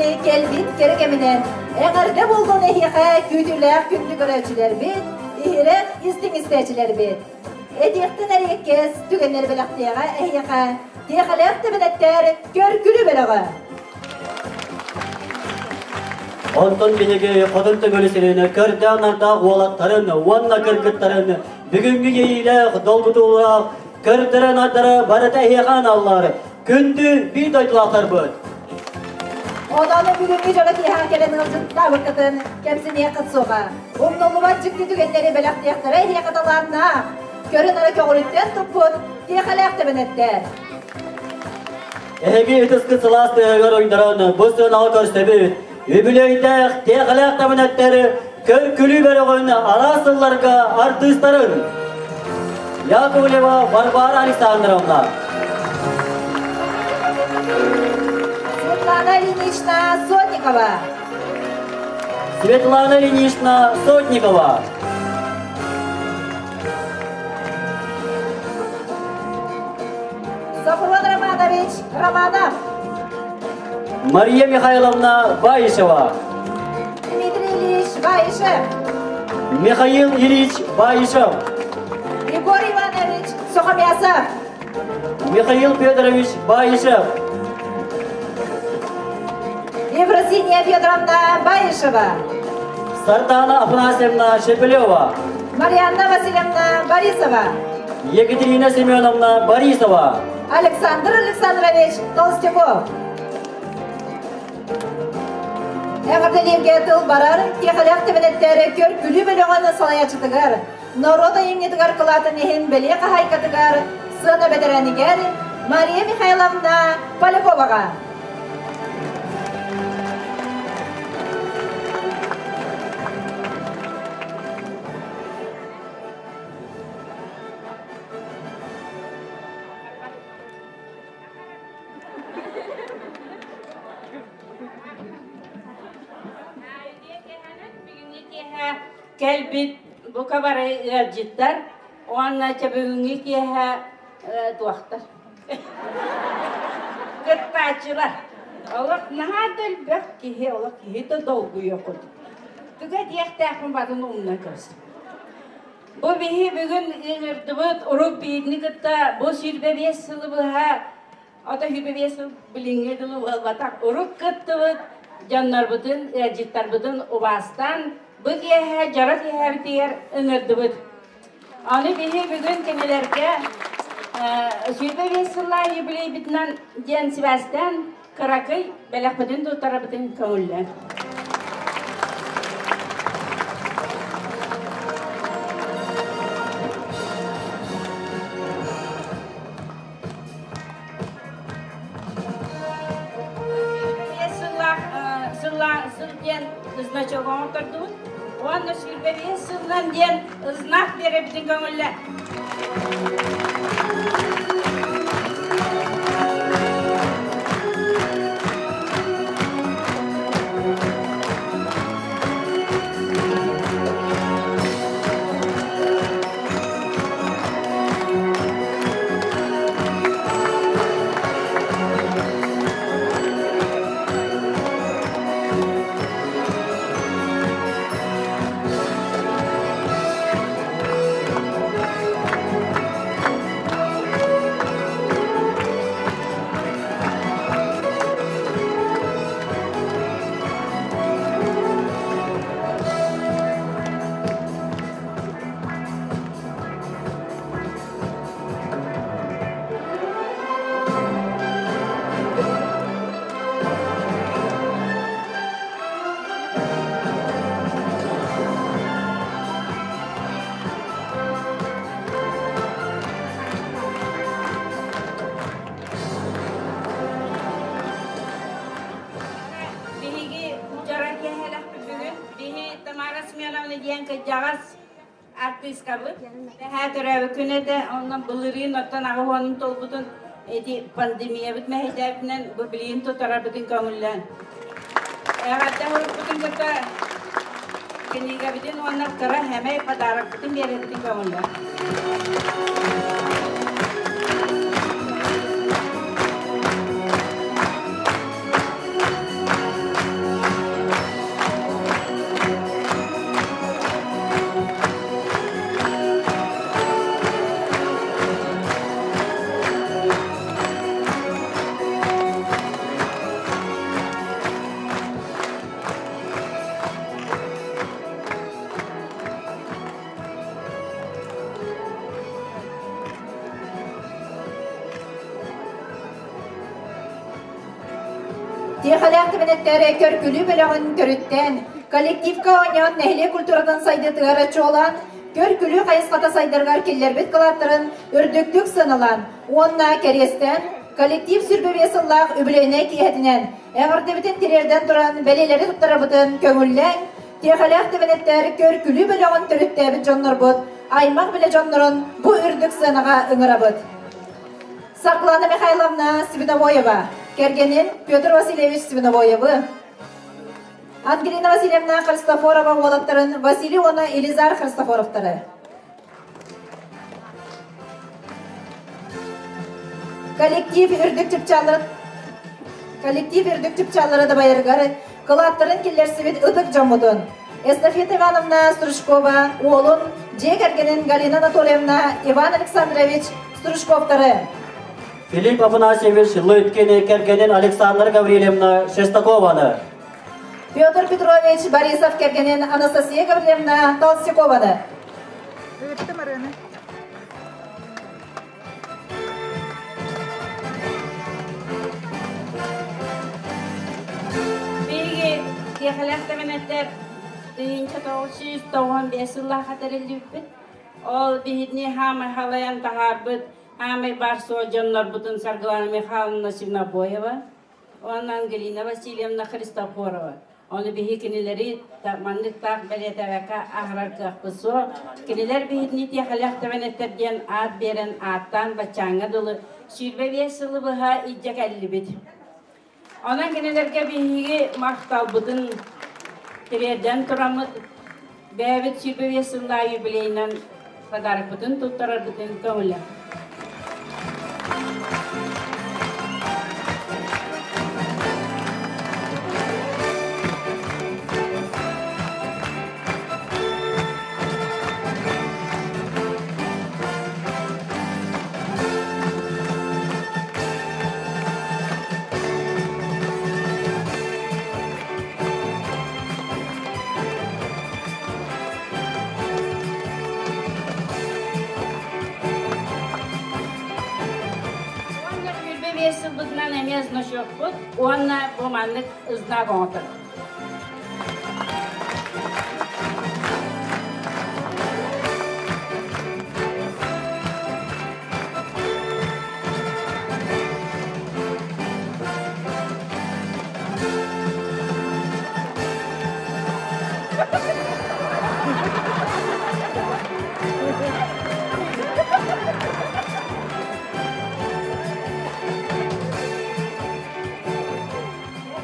кини кэлбит кэрэ кэминэн эҕэрдэ буоллун эһиэхэ күүтүүлээх күндү көрөөччүлэрбит, иһирэх истиҥ истээччилэрбит. Этиэхтэн эриэккэс түгэннэр бэлэхтиэҕэ эһиэхэ тиэхэлээх тэбэнэттэр көр-күлүү бөлөҕө. Онтон биһиги Хотун Төҥүлү сирин көрдөөх-нардаах уолаттарын уонна кыргыттарын бүгүҥҥү иэйиилээх, долгутуулаах көрдөрө-нардара барыта эһиэхэ аналлар күндү биир дойдулаахтарбыт. Онон бүгүҥҥү дьоро киэһэ кэлэн ыалдьыттаабыккытын кэмсиниэххит суоҕа. Умнуллубат дьикти түгэннэри бэлэхтиэхтэрэ эһиэхэ талааннаах, көрү-нары көҕүлүттэн туппут тиэхэлээх тэбэнэттэр. Эһиги ытыскыт сылаас тыаһыгар уйдаран бу сыанаҕа көрсөбүт. Үбүлүөйдээх тиэхэлээх тэбэнэттэр көр-күлүү бөлөҕүн араас сылларга артыыстарын Яковлева Варвара Александровна, Светлана Ильинична Сотникова, Светлана Ильинична Сотникова, Софрон Романович Романов, Мария Михайловна Баишева, Дмитрий Ильич Баишев, Михаил Ильич Баишев, Егор Иванович Сухомясов, Михаил Федорович Баишев, Евросиния Федоровна Баишева, Сардана Афанасьевна Шепелева, Марианна Васильевна Борисова, Екатерина Семеновна Борисова, Александр Александрович Толстяков. Эҕэрдэлииргэ тыл барар, тиэхэлээх тэбэнэттэри көр-күлүү бөлөҕүн салайааччытыгар, норуот айымньытыгар кылаатын иһин бэлиэ хаһаайкатыгар, сыана бэтэрээнигэр Мария Михайловна Поляковаҕа. Кэлбит бука бары ыалдьыттар уонна бүгүҥҥү киэһэ туохтар кыттааччылар олох наһаа да элбэх киһи олох киһи да долгуйа курдук туга диэхтээхпин батын умна көрсүм. Бу биһи бүгүн ыҥырдыбыт урук биһигини кытта бу 25 сылы быһа ото 25 сыл билиҥҥи дылы буолбатах урук кыттыбыт дьоннорбутун, ыалдьыттарбытын убаастаан бу киэһэ дьоро киэһэбитигэр ыҥырдыбыт. Аны биһи бүгүн кинилэргэ 25 сыллаах юбилейбитинэн диэн сибээстээн кыракый бэлэхпитин туттарабытын көҥүллээн. Сыллаах сыл диэн значок оҥоттордубут. Уонна 25 сылынан диэн знак биэрэбитин көҥүллэ. Биһиги дьоро киэһэлэхпит бүгүн. Биһи Тамара Семеновна диэн кырдьаҕас артыыскабыт. Бэһээ төрөөбүт күнэ этэ, онон былырыын оттон аҕыс уонун толбутун ити пандемиябыт мэһэйдээбитинэн бу билигин тутарарбытын көҥүллээн. Эҕэрдэ уруккутун кытта кинигэбитин уонна кыра хэмэй подарокпытын биэрэбитин көҥүллээн. Тиэхэлээх тэбэнэттэр көр-күлүү бөлөҕүн төрүттээн, коллективка оонньоон нэһилиэк культуратын сайдыытыгар чуолаан, көр-күлүү хайысхата сайдарыгар киллэрбит кылааттарын үрдүктүк сыаналаан уонна кэриэстээн, коллектив 25 сыллаах үбүлүөйнэй киэһэтинэн эҕэрдэбитин тириэрдэн туран бэлиэлэри туттарабытын көҥүллээҥ, тиэхэлээх тэбэнэттэр көр-күлүү бөлөҕүн төрүттээбит дьоннорбут, аймах билэ дьоннорун бу үрдүк сыанаҕа ыҥырабыт. Саргылана Михайловна Свиновоева, кэргэнин Петр Васильевич Свиновоевы, Ангелина Васильевна Христофорова уолаттарын Василий уонна Елизар Христофоровтары. Коллектив үрдүк чыпчааллары коллектив үрдүк чыпчааллары дабайарыгар кылааттарын киллэрсибит ытык дьоммутун Эстафета Ивановна Стручкова уолун дьиэ кэргэнин Галина Анатольевна Иван Александрович Стручковтары Филипп Афанасьевич Лыткин кэргэнин Александра Гаврильевна Шестакованы Петр Петрович Борисов кэргэнин Анастасия Гаврильевна Толстякованы Биһиги тиэхэлээх тэбэнэттэр 1995 сыллаахха тэриллибиппит. Ол биһигини хаамай халайан таһаарбыт хаамай баар суол дьоннорбутун Саргылана Михайловна Сивнобоева уонна Ангелина Васильевна Христофорова. Ону биһи кинилэри маннык таах бэлиэтээбэккэ аһарар кыахпыт суох. Кинилэр биһитини тиэхэлээх тэбэнэттэр диэн аат биэрэн ааттаан баччааҥҥа дылы 25 сылы быһа илдьэ кэллибит. Онон кинилэргэ биһиги махталбытын тириэрдэн тураммыт бэйэбит 25 сыллаах юбилейынан подарокпытын туттарарбытын көҥүлэ. Уонна 25 сылбытынан эмиэ значокпут уонна бу маннык знак оҥотор.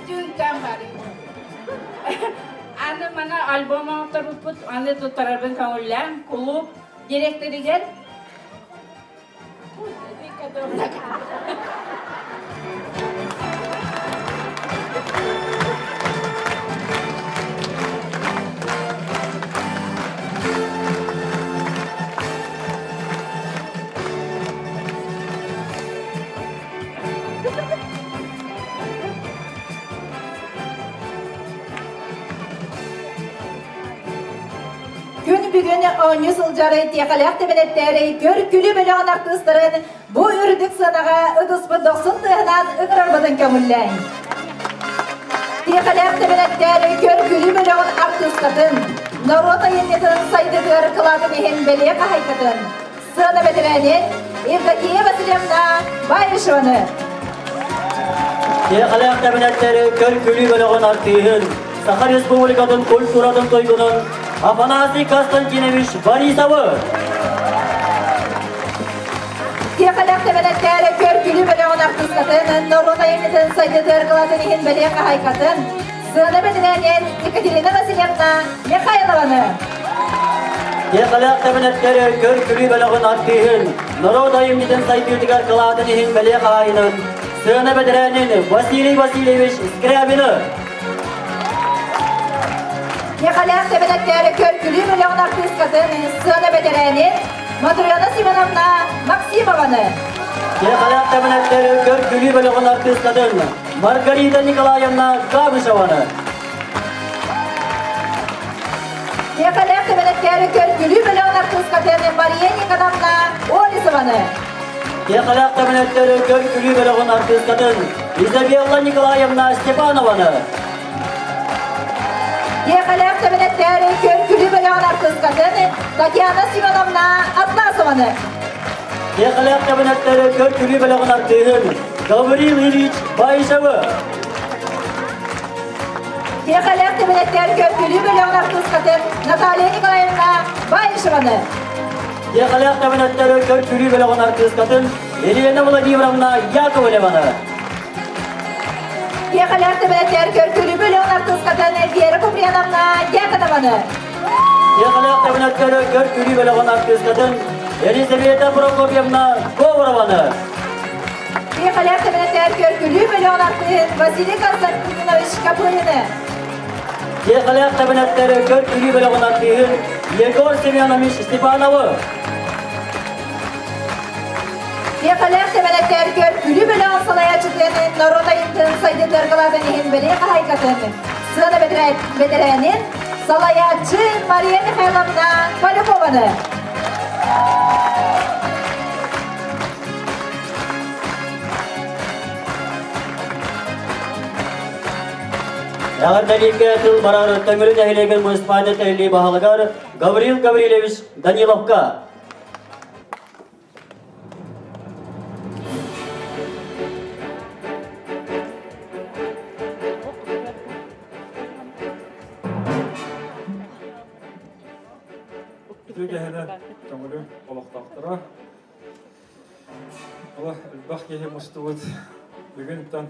Түүнтэн барыы. Аны мана альбом оҥотторбуппут, аны туттарарбын көҥүллээн, кулууп директоригэр Күн бүгүн оонньуу сылдьар тиэхэлээх тэбэнэттэри көр-күлүү бөлөҕүн артыыстарын бу үрдүк сыанаҕа ытыспыт дохсун тыаһынан ыҥырарбытын көҥүллээҥ. Тиэхэлээх тэбэнэттэри көр-күлүү бөлөҕүн артыыскатын, норуот айымньытын сайдыытыгар кылаатын иһин бэлиэ хаһайкатын, сыана бэтэрээнин Евдокия Васильевна Баишеваны. Тиэхэлээх тэбэнэттэри көр-күлүү бөлөҕүн артыыһын, Саха Республикатын культуратын туйгунун Афанасий Константинович Борисовы. Тиэхэлээх тэбэнэттэри көр-күлүү бөлөҕүн артыыскатын, норуот айымньытын сайдыытыгар кылаатын иһин бэлиэ хаһайкатын, сыана бэтэрээнин Екатерина Васильевна Михайлованы. Тиэхэлээх тэбэнэттэри көр-күлүү бөлөҕүн артыыһын, норуот айымньытын сайдыытыгар кылаатын иһин бэлиэ хаһайынын, сыана бэтэрээнин Василий Васильевич Скрябины. Тиэхэлээх тэбэнэттэри көр-күлүү бөлөҕүн артыыскатын, сыана бэтэрээнин Матрена Семеновна Максимованы. Тиэхэлээх тэбэнэттэри көр-күлүү бөлөҕүн артыыскатын Маргарита Николаевна Габышеваны. Тиэхэлээх тэбэнэттэри көр-күлүү бөлөҕүн артыыскатын Мария Никоновна Олесованы. Тиэхэлээх тэбэнэттэри көр-күлүү бөлөҕүн артыыскатын Изабелла Николаевна Степанованы. Тиэхэлээх тэбэнэттэри көр-күлүү бөлөҕүн артыыскатын Татьяна Семеновна Атласованы. Тиэхэлээх тэбэнэттэри көр-күлүү бөлөҕүн артыыһын Гаврил Ильич Баишевы. Тиэхэлээх тэбэнэттэр көр-күлүү бөлөҕүн артыыскатын Наталья Николаевна Баишеваны. Тиэхэлээх тэбэнэттэри көр-күлүү бөлөҕүн артыыскатын Елена Владимировна Яковлеваны. Тиэхэлээх тэбэнэттэр көр-күлүү бөлөҕүн артыыскатын Вера Куприяновна Дьяконованы. Тиэхэлээх тэбэнэттэри көр-күлүү бөлөҕүн артыыскатын Елизавета Прокопьевна Говорованы. Тиэхэлээх тэбэнэттэр көр-күлүү бөлөҕүн артыыһын Василий Константинович Копырины. Тиэхэлээх тэбэнэттэри көр-күлүү бөлөҕүн артыыһын Егор Семенович Степановы. Тиэхэлээх тэбэнэттэр көр-күлүү бөлөҕүн салайааччытын норуот айымньытын сайдыытыгар кылаатын иһин бэлиэ хаһаайкатын, сыана бэтэрээнин салайааччы Мария Михайловна Полякованы. Эҕэрдэлииргэ тыл барар Төҥүлү нэһилиэгин муниципальнай тэриллии баһылыгар Гаврил Гаврильевич Даниловка. Үтүө киэһэнэн Төҥүлү олохтоохторо. Ола элбэх киһи мустубут. Бүгүнтэн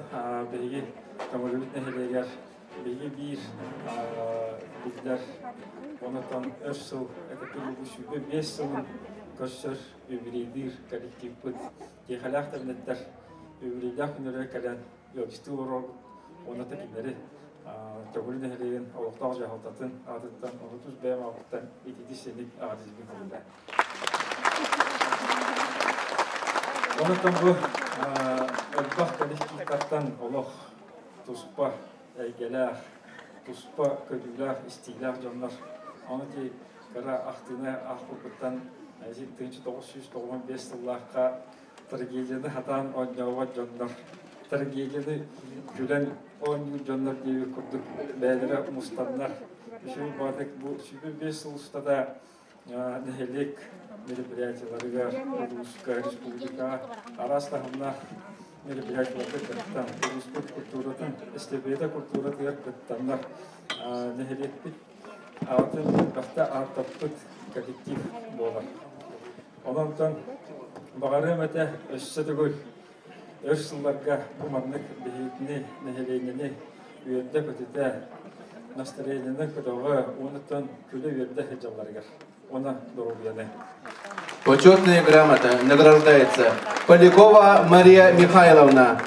биһиги Төҥүлүбүт нэһилиэгэр биһиги биир биллэр онотон өр сыл этэтигибу 25 сылын көрсөр юбилейдыыр коллективпыт тиэхэлээх тэбинэттэр юбилейдаах күннэригэр кэлэн ыалдьыттыы олорорбут уонна кинилэри Төҥүлү нэһилиэгин олохтоох дьаһалтатын аатыттан отут бэйэм ааппыттан итити синик аҕатизбин көрүллэ. Онтон бу элбэх коллективтартан олох туспа эйгэлээх, туспа көдүүлээх, истиилээх дьоннор. Ону ти кыра ахтыыны аахпыппыттан 1995 сыллаахха трагедияны хатаан оонньообот дьоннор, трагедияны күлэн оонньуур дьоннор диэбит курдук бэйэлэрэ мустаннар. Үчүгэй баҕатык бу 25 сыл устата нэһилиэк мероприятиеларыгар, улууска, республикаҕа араас таһымнаах мероприятиеларга кыттан, улууспут культуратын, эстафета культуратыгар кыттаннар, нэһилиэкпит аатын элбэхтэ ааттаппыт коллектив буолар. Онон баҕарыам этэ өссө төгүл өр сылларга бу маннык биһигини, нэһилиэнньэни үөрдэ-көтүтэ, настроениены көтөҕө, уонуттан күлэ-үөрдэ сылдьалларыгар уонна доруобуйаны. Почетная грамота награждается Полякова Мария Михайловна,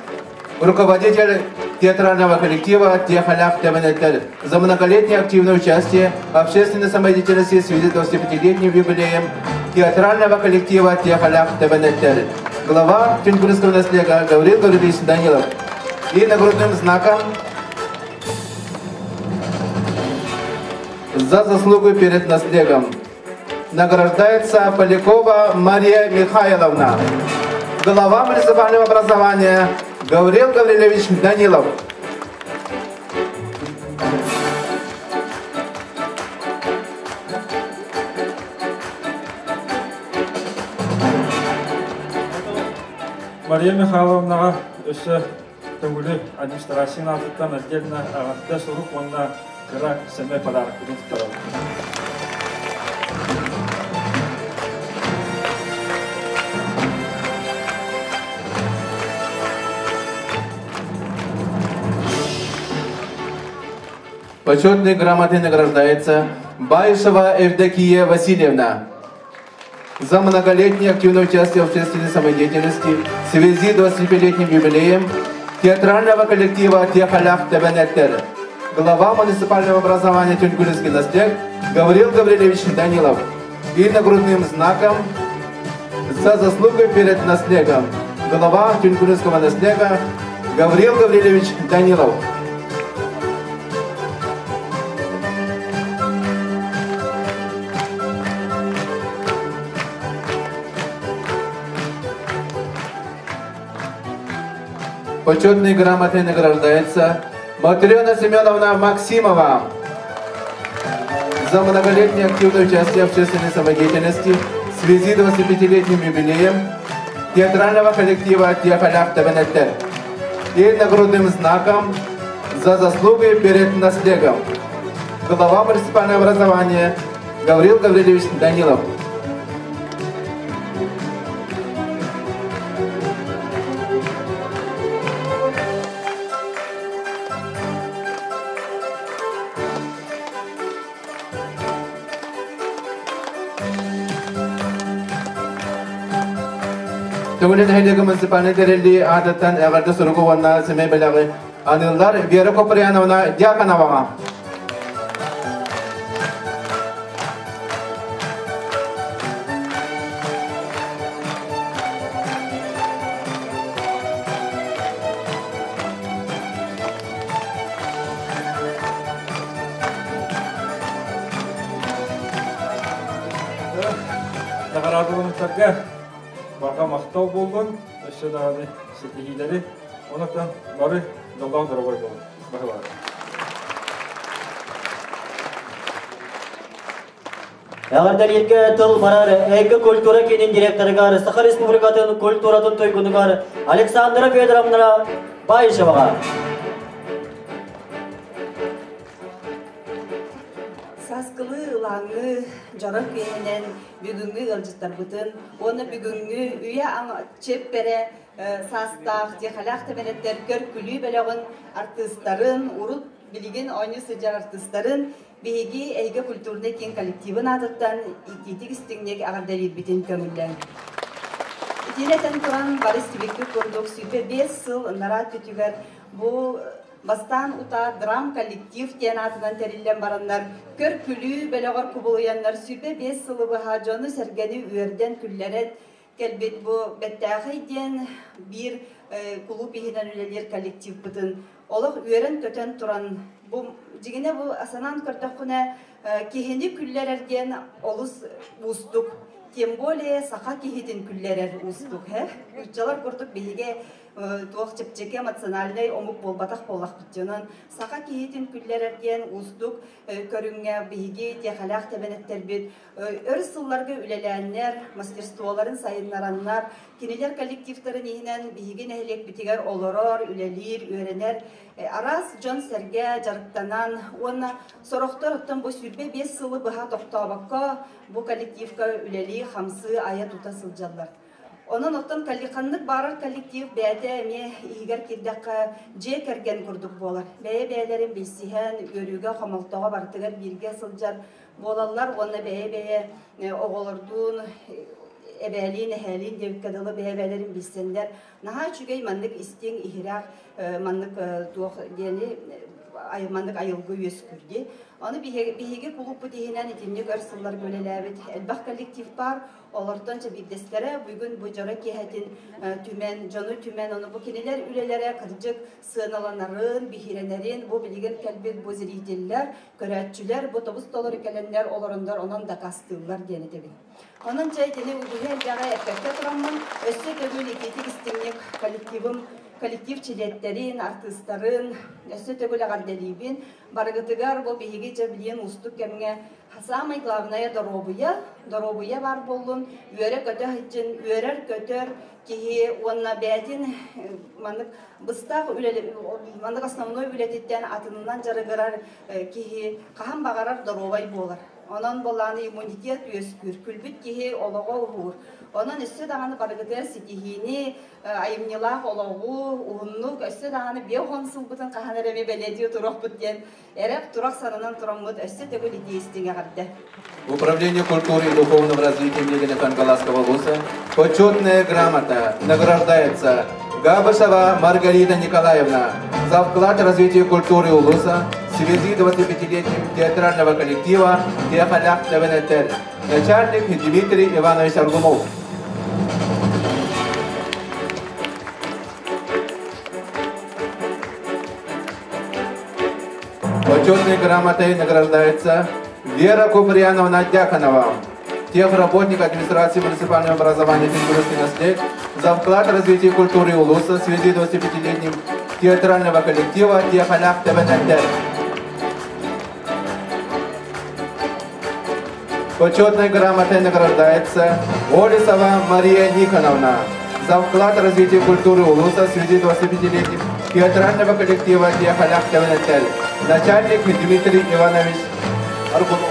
руководитель театрального коллектива «Тиэхэлээх Тэбэнэттэр», за многолетнее активное участие в общественной самодеятельности в связи с 25-летним юбилеем театрального коллектива «Тиэхэлээх Тэбэнэттэр». Глава Тюнгурского наслега Гаврил Гаврилович Данилов. И нагрудным знаком за заслугу перед наслегом награждается Полякова Мария Михайловна, глава муниципального образования Гаврил Гаврилович Данилов. Мария Михайловнаҕа өссө Төҥүлү администрацияның аатыттан отдельно эҕэрдэ сурук уонна кыра сэмэй подарокпытын туттарабыт. Почетной грамотой награждается Баишева Евдокия Васильевна за многолетнее активное участие в общественной самодеятельности в связи с 25-летним юбилеем театрального коллектива «Тиэхэлээх Тэбэнэттэр». Глава муниципального образования Тюнгулинский наслег Гаврил Гаврилович Данилов. И нагрудным знаком за заслугу перед наслегом глава Тюнгулинского наслега Гаврил Гаврилович Данилов. Почетной грамотой награждается Матрена Семеновна Максимова за многолетнее активное участие в общественной самодеятельности в связи с 25-летним юбилеем театрального коллектива «Тиэхэлээх Тэбэнэттэр» и нагрудным знаком за заслуги перед наслегом. Глава муниципального образования Гаврил Гаврилович Данилов. Төҥүлү нэһилиэгэ муниципальнай тэриллии аатыттан эҕэрдэ суругу уонна сэмэй бэлэҕи аныыллар Вера Куприяновна Дьяконоваҕа. Наҕараадаланытарга барҕа махтал буоллун, өссө даҕаны ситиһиилэри, онон бары дьоллоох доруобай буолун. Баһылаах. Эҕэрдэлииргэ тыл барар Эйгэ культура киинин директорыгар Саха Республикатын культуратын туйгунугар Александра Федоровна Баишеваҕа. Сааскылыы ылааҥҥы дьоро күөһэнэн бүгүҥҥү ыалдьыттарбытын уонна бүгүҥҥү үйэ чиэппэрэ саастаах тиэхэлээх тэбэнэттэр көр-күлүү бөлөҕүн артыыстарын, урут билигин оонньуу сылдьар артыыстарын биһиги Эйгэ культурнай киин коллективын аатыттан итиитик истиҥник эҕэрдэлиирбитин көҥүллээн. Итиини этэн туран, бары истибиккит курдук, 25 сыл ынараа өттүтүгэр бу бастаан утаа драм коллектив диэн аатынан тэриллэн бараннар, көр-күлүү бөлөҕөр кубулуйаннар 25 сылы быһа дьону-сэргэни үөрдэн күллэрэн кэлбит бу Бэттээхэй диэн биир кулууп иһинэн үлэлиир коллективпытын олох үөрэн-көтөн туран бу дьиҥинэ бу санаан көрдөххүнэ киһини күллэрэр диэн олус уустук, тем более саха киһитин күллэрэр уустук. Нууччалар курдук биһиги туох чэпчэки эмоциональнай омук буолбатах буоллахпыт дьонон саха киһитин күллэрэр диэн уустук көрүҥҥэ биһиги тиэхэлээх тэбэнэттэрбит өр сылларга үлэлээннэр, мастерстволарын сайыннараннар, кинилэр коллективтарын иһинэн биһиги нэһилиэкпитигэр олорор, үлэлиир, үөрэнэр араас дьон-сэргэ дьарыктанан уонна сорохтор оттон бу 25 сылы быһа тохтообокко бу коллективка үлэлии, хамсыы, айа-тута сылдьаллар. Онон оттон ханнык баарар коллектив бэйэтэ эмиэ иһигэр киирдэххэ дьиэ кэргэн курдук буолар. Бэйэ-бэйэлэрин билсиһэн, үөрүүгэ, хомолтоҕо барытыгар бииргэ сылдьар буолаллар уонна бэйэ-бэйэ оҕолордуун эбээлиин, эһээлиин диэбиккэ дылы бэйэ-бэйэлэрин билсэннэр наһаа үчүгэй маннык истиҥ, иһирэх маннык туох диэни маннык айылгы үөскүүр дии. Ону биһиги кулууппут иһинэн итинник өр сылларга үлэлээбит элбэх коллектив баар. Олортон биирдэстэрэ бүгүн бу дьоро киэһэтин түмэн, дьону түмэн, ону бу кинилэр үлэлэрэ кырдьык сыаналанарын, биһирэнэрин, бу билигин кэлбит бу зрителлэр, көрөөччүлэр бу тобус толору кэлэннэр олороннор онон дакаастыыллар диэн этэбин. Онон чэ итини үгүһү элбэҕи эппэккэ тураммын, өссө төгүл итиитик истиҥник коллективым коллектив чилиэттэрин, артыыстарын өссө төгүл эҕэрдэлиибин. Барыгытыгар бу биһиги дьэ билиэн уустук кэмҥэ самое главное доруобуйа, доруобуйа баар буоллун, үөрэ-көтө сылдьын, үөрэр-көтөр киһи уонна бэйэтин маннык быстах үлэ, маннык основной үлэтиттэн атынынан дьарыгырар киһи хаһан баҕарар доруобай буолар. Онон буоллаҕына иммунитет үөскүүр, күлбүт киһи олоҕо уһуур. Онон өссө даҕаны барыгытыгар ситиһиини, айымньылаах олоҕу, уһуннук, өссө даҕаны 50 сылбытын хаһан эрэ эмиэ бэлиэтии туруохпут диэн эрэх турах сананан тураммыт өссө төгүл итии истиҥ эҕэрдэ. Управление культуры и духовного развития имени Кангаласского вуза почетная грамота награждается Габышева Маргарита Николаевна за вклад в развитие культуры улуса в связи с 25-летием театрального коллектива «Тиэхэлээх Тэбэнэттэр». Начальник Дмитрий Иванович Аргунов. Почетной грамотой награждается Вера Куприяновна Дьяконова, Техработник администрации муниципального образования Тюнгурский наслед за вклад в развитие культуры улуса в связи с 25-летним театрального коллектива Техалях Тебенеттер. Почетной грамотой награждается Олесова Мария Никоновна за вклад в развитие культуры улуса в связи с 25-летним театрального коллектива Техалях Тебенеттер. Начальник Дмитрий Иванович Аргунов.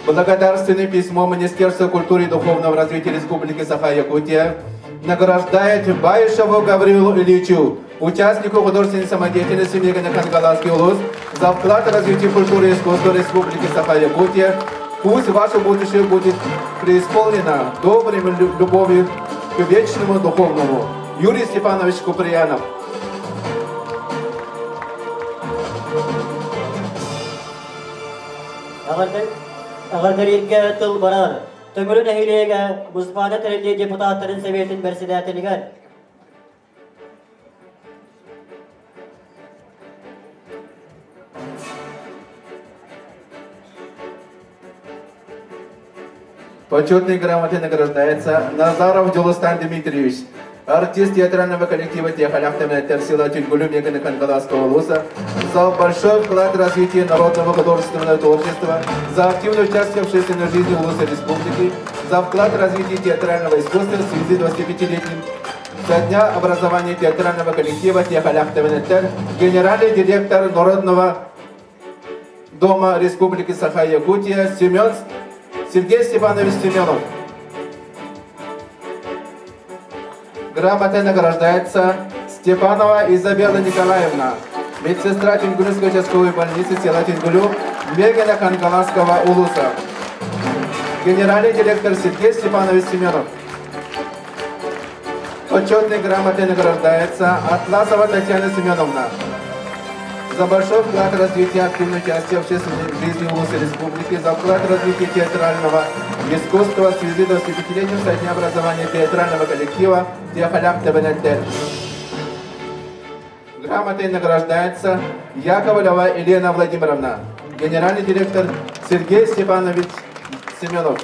Благодарственное письмо Министерства культуры и духовного развития Республики Саха-Якутия награждает Баишеву Гаврилу Ильичу, участнику художественной самодеятельности Мегана-Хангаласский улус, за вклад в развитие культуры и искусства Республики Саха-Якутия. Пусть ваше будущее будет преисполнено добрым любовью к вечному духовному. Юрий Степанович Куприянов. Эҕэрдэлииргэ тыл барар. Төҥүлү нэһилиэгэ Муспаана тэриллии депутаттарын Советин бэрэссэдээтэлигэр Почетной грамотой награждается Назаров Дюлустан Дмитриевич, артист театрального коллектива Техалях села Тюнгулю Мегана Кангаласского улуса, за большой вклад в развитие народного художественного творчества, за активное участие в общественной жизни Улуса Республики, за вклад в развитие театрального искусства в связи с 25-летним со дня образования театрального коллектива Техалях генеральный директор Народного дома Республики Саха-Якутия Семен Сергей Степанович Семенов. Грамотой награждается Степанова Изабелла Николаевна, медсестра Тюнгулюской участковой больницы села Тюнгулю Мегана Хангаласского улуса. Генеральный директор Сергей Степанович Семенов. Почетной грамотой награждается Атласова Татьяна Семеновна. За большой вклад в развитие активной участие в общественной жизни Улуса Республики, за вклад в развитие театрального искусства в связи с 25-летием со дня образования театрального коллектива Техалях Тебенеттер. Грамотой награждается Яковлева Елена Владимировна, генеральный директор Сергей Степанович Семенов.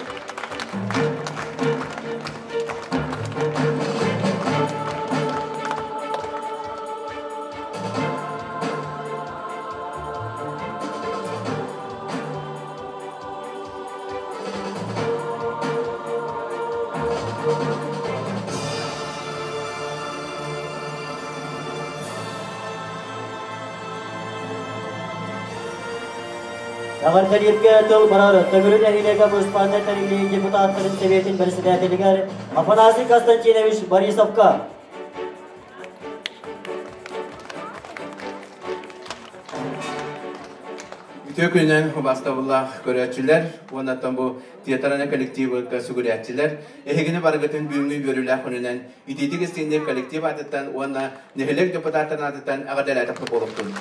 Эҕэрдэлииргэ тыл барар. Төҥүлү нэһилиэгэ Муспаана тэриллии депутаттарын Советин бэрэссэдээтэлигэр Афанасий Константинович Борисовка. Үтүө күнүнэн убастабыллаах көрөөччүлэр уонна бу театральнай коллективка сүгүрээччилэр эһигини барыгытын бүгүҥҥү үөрүүлээх күнүнэн итиитик истиҥник коллектив аатыттан уонна нэһилиэк депутаттарын аатыттан эҕэрдэлээтэх буолуохтун.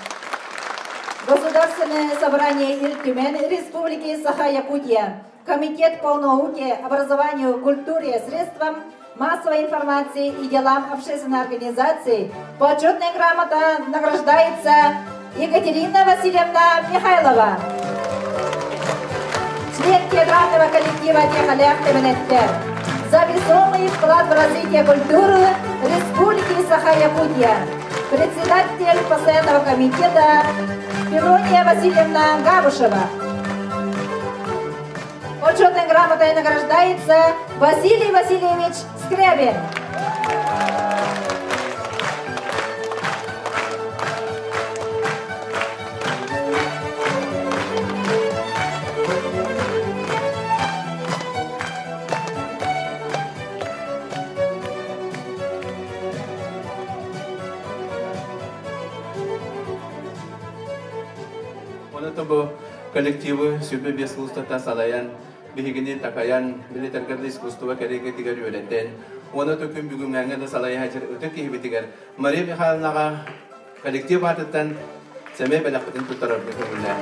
Государственное собрание Ил Түмэн Республики Саха-Якутия. Комитет по науке, образованию, культуре, средствам массовой информации и делам общественной организации. Почетная грамота награждается Екатерина Васильевна Михайлова. Член театрального коллектива Техалях Тебенеттер. За весомый вклад в развитие культуры Республики Саха-Якутия. Председатель постоянного комитета Феврония Васильевна Габушева. Почетной грамотой награждается Василий Васильевич Скрябин. Онон бу коллективы 25 сыл устата салайан, биһигини такайан, били тэргэрди искусство кэрэ эйгэтигэр үөрэтэн, оны күн бүгүҥҥэ да салайа сылдьар ытык киһибитигэр Мария Михайловнаҕа коллектив аатыттан сэмэй бэлэхпитин туттарарга көҥүллээ.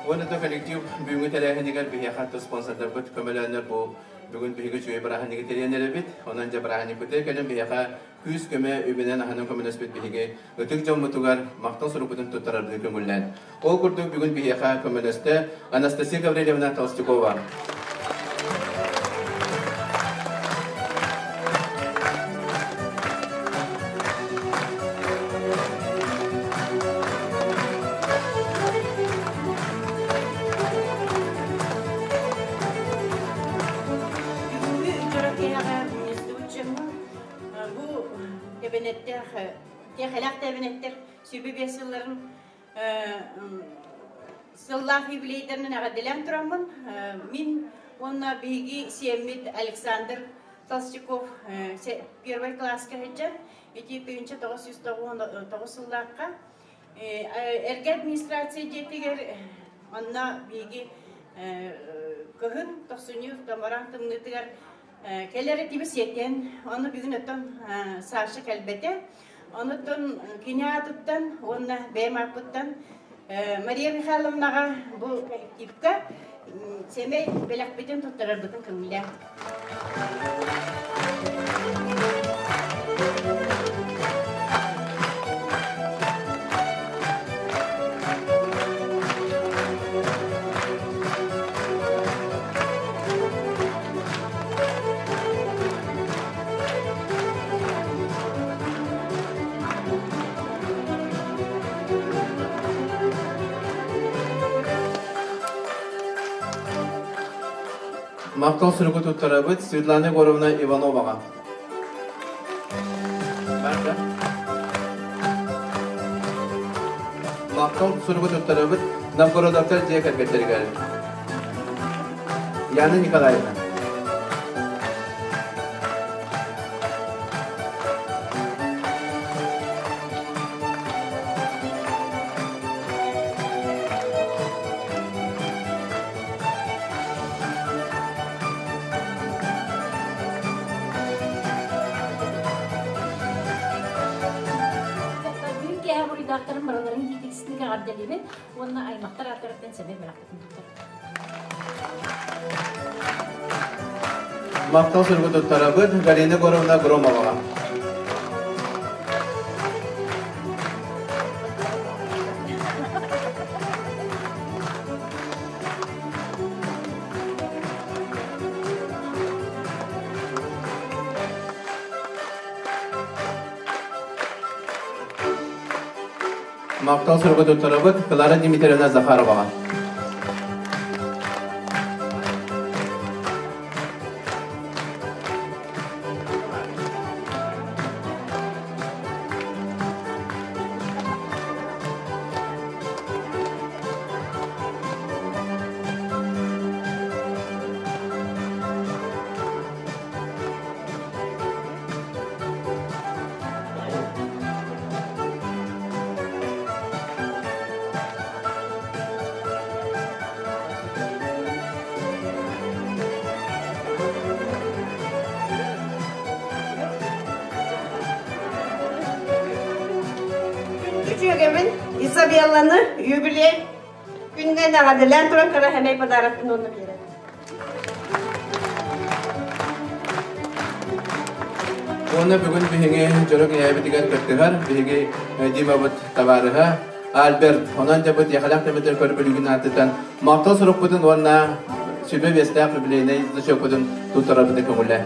Уонна да коллектив бүгүҥҥү тэрээһинигэр биһиэхэ спонсордарбыт көмөлөөннөр бу бүгүн биһиги үчүгэй бырааһынньыгы тэрийэн эрэбит. Онон дьэ бырааһынньыкпытыгар кэлэн биһиэхэ күүс-көмө үбүнэн аһынан көмөлөспүт биһиги ытык дьоммутугар махтал сурукпутун туттарарбытын көҥүллээн. Ол курдук бүгүн биһиэхэ көмөлөстө Анастасия Гаврильевна Толстякова. Бүгүҥҥү дьоро киэһэҕэ мунньустубут бу тэбэнэттээх тиэхэлээх тэбэнэттэр 25 сылларын сыллаах юбилейдарынан эҕэрдэлээн тураммын, мин уонна биһиги сиэммит Александр Толстяков первый класска сылдьан, ити 1999 сыллаахха эргэ администрация дьиэтигэр онно биһиги кыһын тохсунньу томороон тымныытыгар кэлэр этибит сиэтэн, ону бүгүн оттон Саша кэлбэтэ. Онуттан кини аатыттан уонна бэйэм ааппыттан Мария Михайловнаҕа бу коллективка сэмэй бэлэхпитин туттарарбытын көҥүллээн. Махтал суругу туттарабыт Светлана Егоровна Ивановаҕа. Махтал суругу туттарабыт Новгородовтар дьиэ кэргэттэригэр. Яна Николаевна. Бүгүн киэһэ буруйдаахтарын барыларын тиитикситик эҕэрдэлиибин уонна аймахтар ааттарыттан сэмэй бэлэхпитин туттарабын. Махтал суругу туттарабыт Галина Егоровна Громоваҕа. Махтал суругу туттарабыт Клара Дмитриевна Захароваҕа. Күндү дьүөгэбин Изабелланы юбилей күнүнэн эҕэрдэлээн туран кыра сэмэй подарокпын уонна биэрэбин. Уонна бүгүн биһиги дьоро киһибитигэр кыттыһар биһиги Димабыт табаарыһа Альберт. Онон дьабыт яхалах тэмэтэр көрбүлүгүн аатыттан махтал сурукпутун уонна сүбэ биэстээх юбилейнай значокпутун туттарарбытын көҥүллээ.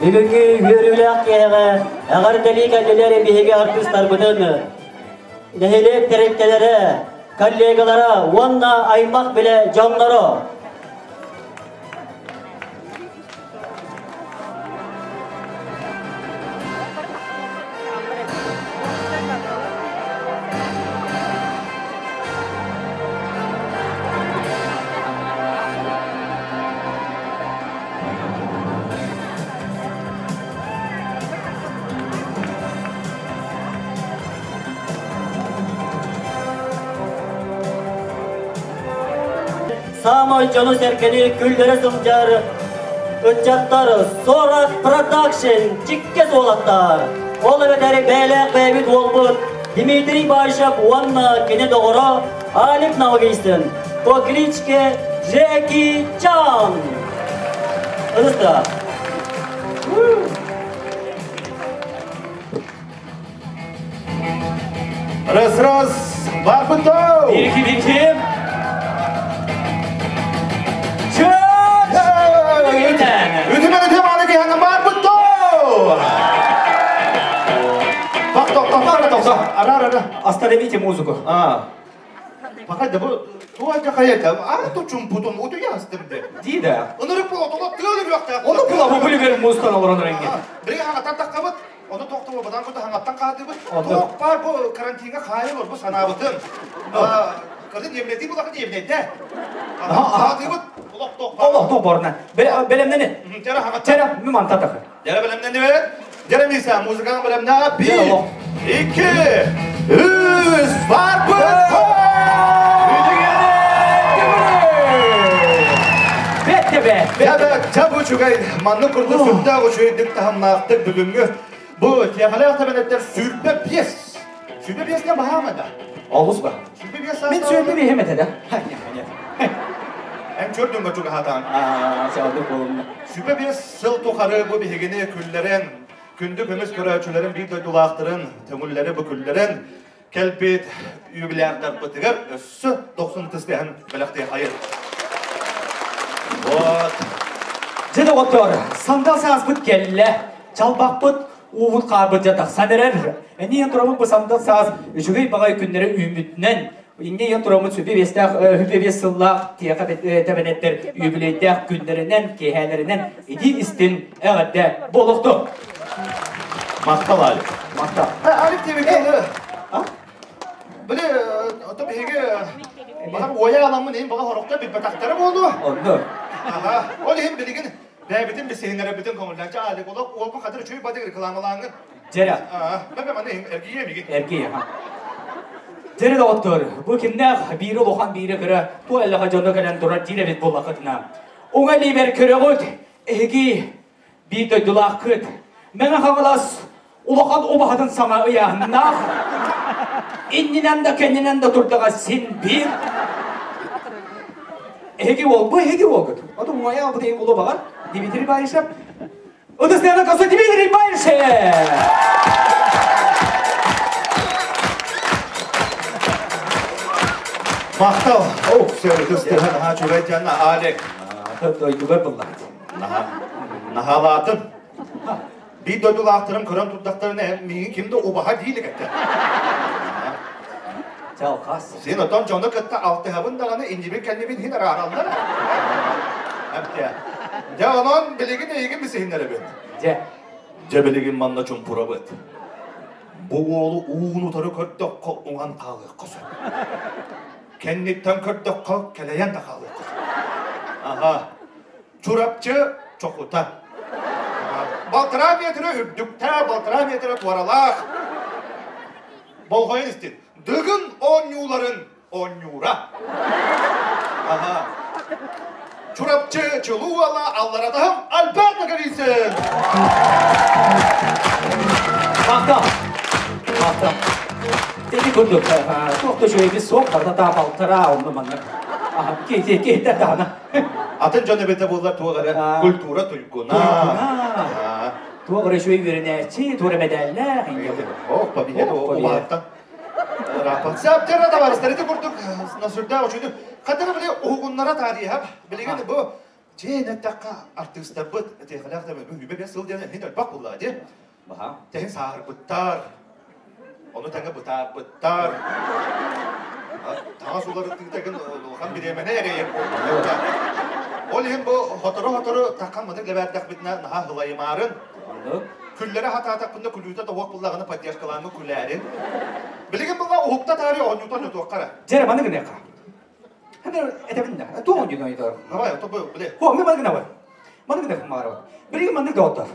Бүгүҥҥү үөрүүлээх киэһэҕэ эҕэрдэлии кэллилэр биһиги артыыстарбытын, нэһилиэк тэрилтэлэрэ, коллегалара уонна аймах билэ дьонноро. Саамай дьону-сэргэни күллэрэ сылдьар ыччаттар Сорок Продакшн чиккэ суолаттар. Ол эбэтэр бэйэлээх бэйэбит уолбут Дмитрий Баишев уонна кини доҕоро Алик Налгийсын по кличке Джеки Чан. Ырыста. Раз, раз, барбытау! Бирики бирики. Үтүмэн үтүм аны киһаҥа барбытау! Тох, тох, тох, тох, тох. Ара, ара, Остановите музыку. А. Пока да бу туа жахая а ту чумпутун утуястым де. Дида. Ынырык була тола тыалы рүөхтэ. Оны була бу бүлүгер музыканы олорон ренге. Бири хаңаттан таққабыт, оны тоқтауы бұдан күті хаңаттан қаатыбыт. Тоқ бар бу карантинге қайы бар бу санабытын. Кырдын емледи булақын емледи. Қаатыбыт, олақ тоқ бар. Олақ тоқ барына. Белемнени. Жара хаңаттан. Жара мүман татақы. Жара белемнени бер. Жара миса музыканы белемна. Bir, iki, üç, бар быт. Чабу чугай манны курду сүрдә учуйдык тахамнаактык бүгүнгү. Бу тияхалай атабенеттер сүрбе пьес. Сүрбе пьесне баһамада. Олус ба. Сүрбе пьес. Мен сүрбе бихемете да. Эм чөрдүн гочуга хатан. Аа, сәлде болумна. Сүрбе пьес сыл тухары бу бихигини күллерен, күндү көмүс көрөчүлөрүн бир дойдулаактырын, төңүллери бу күллерен келбит юбилярдар бытыгар өссө 90 тыстыхан белекте хайыр. Вот. Жеде оттор, сандал саас бұт келле, чалбақ бұт, уғыт қабыт жатақ санерер. Әне ең тұрамын бұл сандал саас үшігей бағай күннері үмітінен, Инне ең тұрамын сүбе бестақ, хүбе бес сыллақ, тияқа тәбенеттер юбилейдәқ күнлерінен, кехәлерінен, иди истин әғәдді болуқты. Мақтал Алик. Мақтал. Алик тебекелі. Біле, отып еге, бағар оя аламын ең баға хорокта билбетақтары болды. Онды. Аха, ол ең білеген бәбітін бісейінері бітін көңілдәнчі Алик олақ, ол бұл қадыр чөй бадық рекламалаңын. Жера. Мен мен ең әргие меге. Әргие, ха. Жері да оттыр. Бұл кімнәқ бейрі лохан бейрі кірі, ту әліға жоны кәлін тұрар диребет болақытына. Оңа лейбер көрі ғойд, әгі бейді дұлақ күт. Мәңі қағылас, улахан обахатын саңа ұяғыннақ. Иннинен да кәнінен да тұрдыға сен бір. Эги ол, бұл эги ол күт. Аты оңай алды дейін ұлы бағар. Дмитрий Баишев. Ыдысына қасы Дмитрий Баишев! Мақтал. Оу, все, ыдыстыған ха чугай жана Алек. Дойдугар бұллайды. Нахалатын. Bir дойдулақтырым көрін тұрдақтарына мейін кімді обаға дейлік әтті. Чалқас. Сен отон жоны кытта алтыхабын дағаны инжибин кәннебин хин аралдар. Әпте. Жа онон билигин эйгин бисихиннер бит. Же. Же билигин манна чумпура бит. Бу оолу уун утары көрдөккө уңан каалык косо. Кенниттен көрдөккө келеян да каалык косо. Аха. Чурапчы чокута. Балтыра метрі үбдүктә, балтыра метрі туаралақ. Болғойын істен. Дығын онюларын онюра. Аха. Чурапчы чылуала алларадахым Альберт Нагарисин. Мақтал. Мақтал. Dedi күрдік. Тоқты жөйбі соқ, барда да балтыра, онны манны. Кейте, кейте дана. Атын жөні беті болар туғары культура туйгуна. Туйгуна. Туғары жөй верінәчі, тура медәллә. Ох, победа, обаттан. Рапат. Сәптер товарищтар, это курдук насурда учуду. Кадыр биле угуннара тарихап, билеген бу женеттакка артисттар бут, техалак да бу үбе бес сыл ден хин бак булла де. Баха. Тehen саар буттар. Оны таңы бутар буттар. Таңа сулары тигитеген улхан биремене эрейеп. Ол хим бу хотору-хотору таккан мынык лебәрдәк битнә наха хылайымарын. Күлләре хата бunda күлүтә да вак буллаганы поддержкаланы күләрин. Билеген булла ухукта тари онютан ютуаккара. Жere маны гына ка. Хәдер әтәбин дә. Ту онютан ютар. Давай, то бу биле. Хо, мен маны гына бар. Маны гына мара. Билеген маны да отар.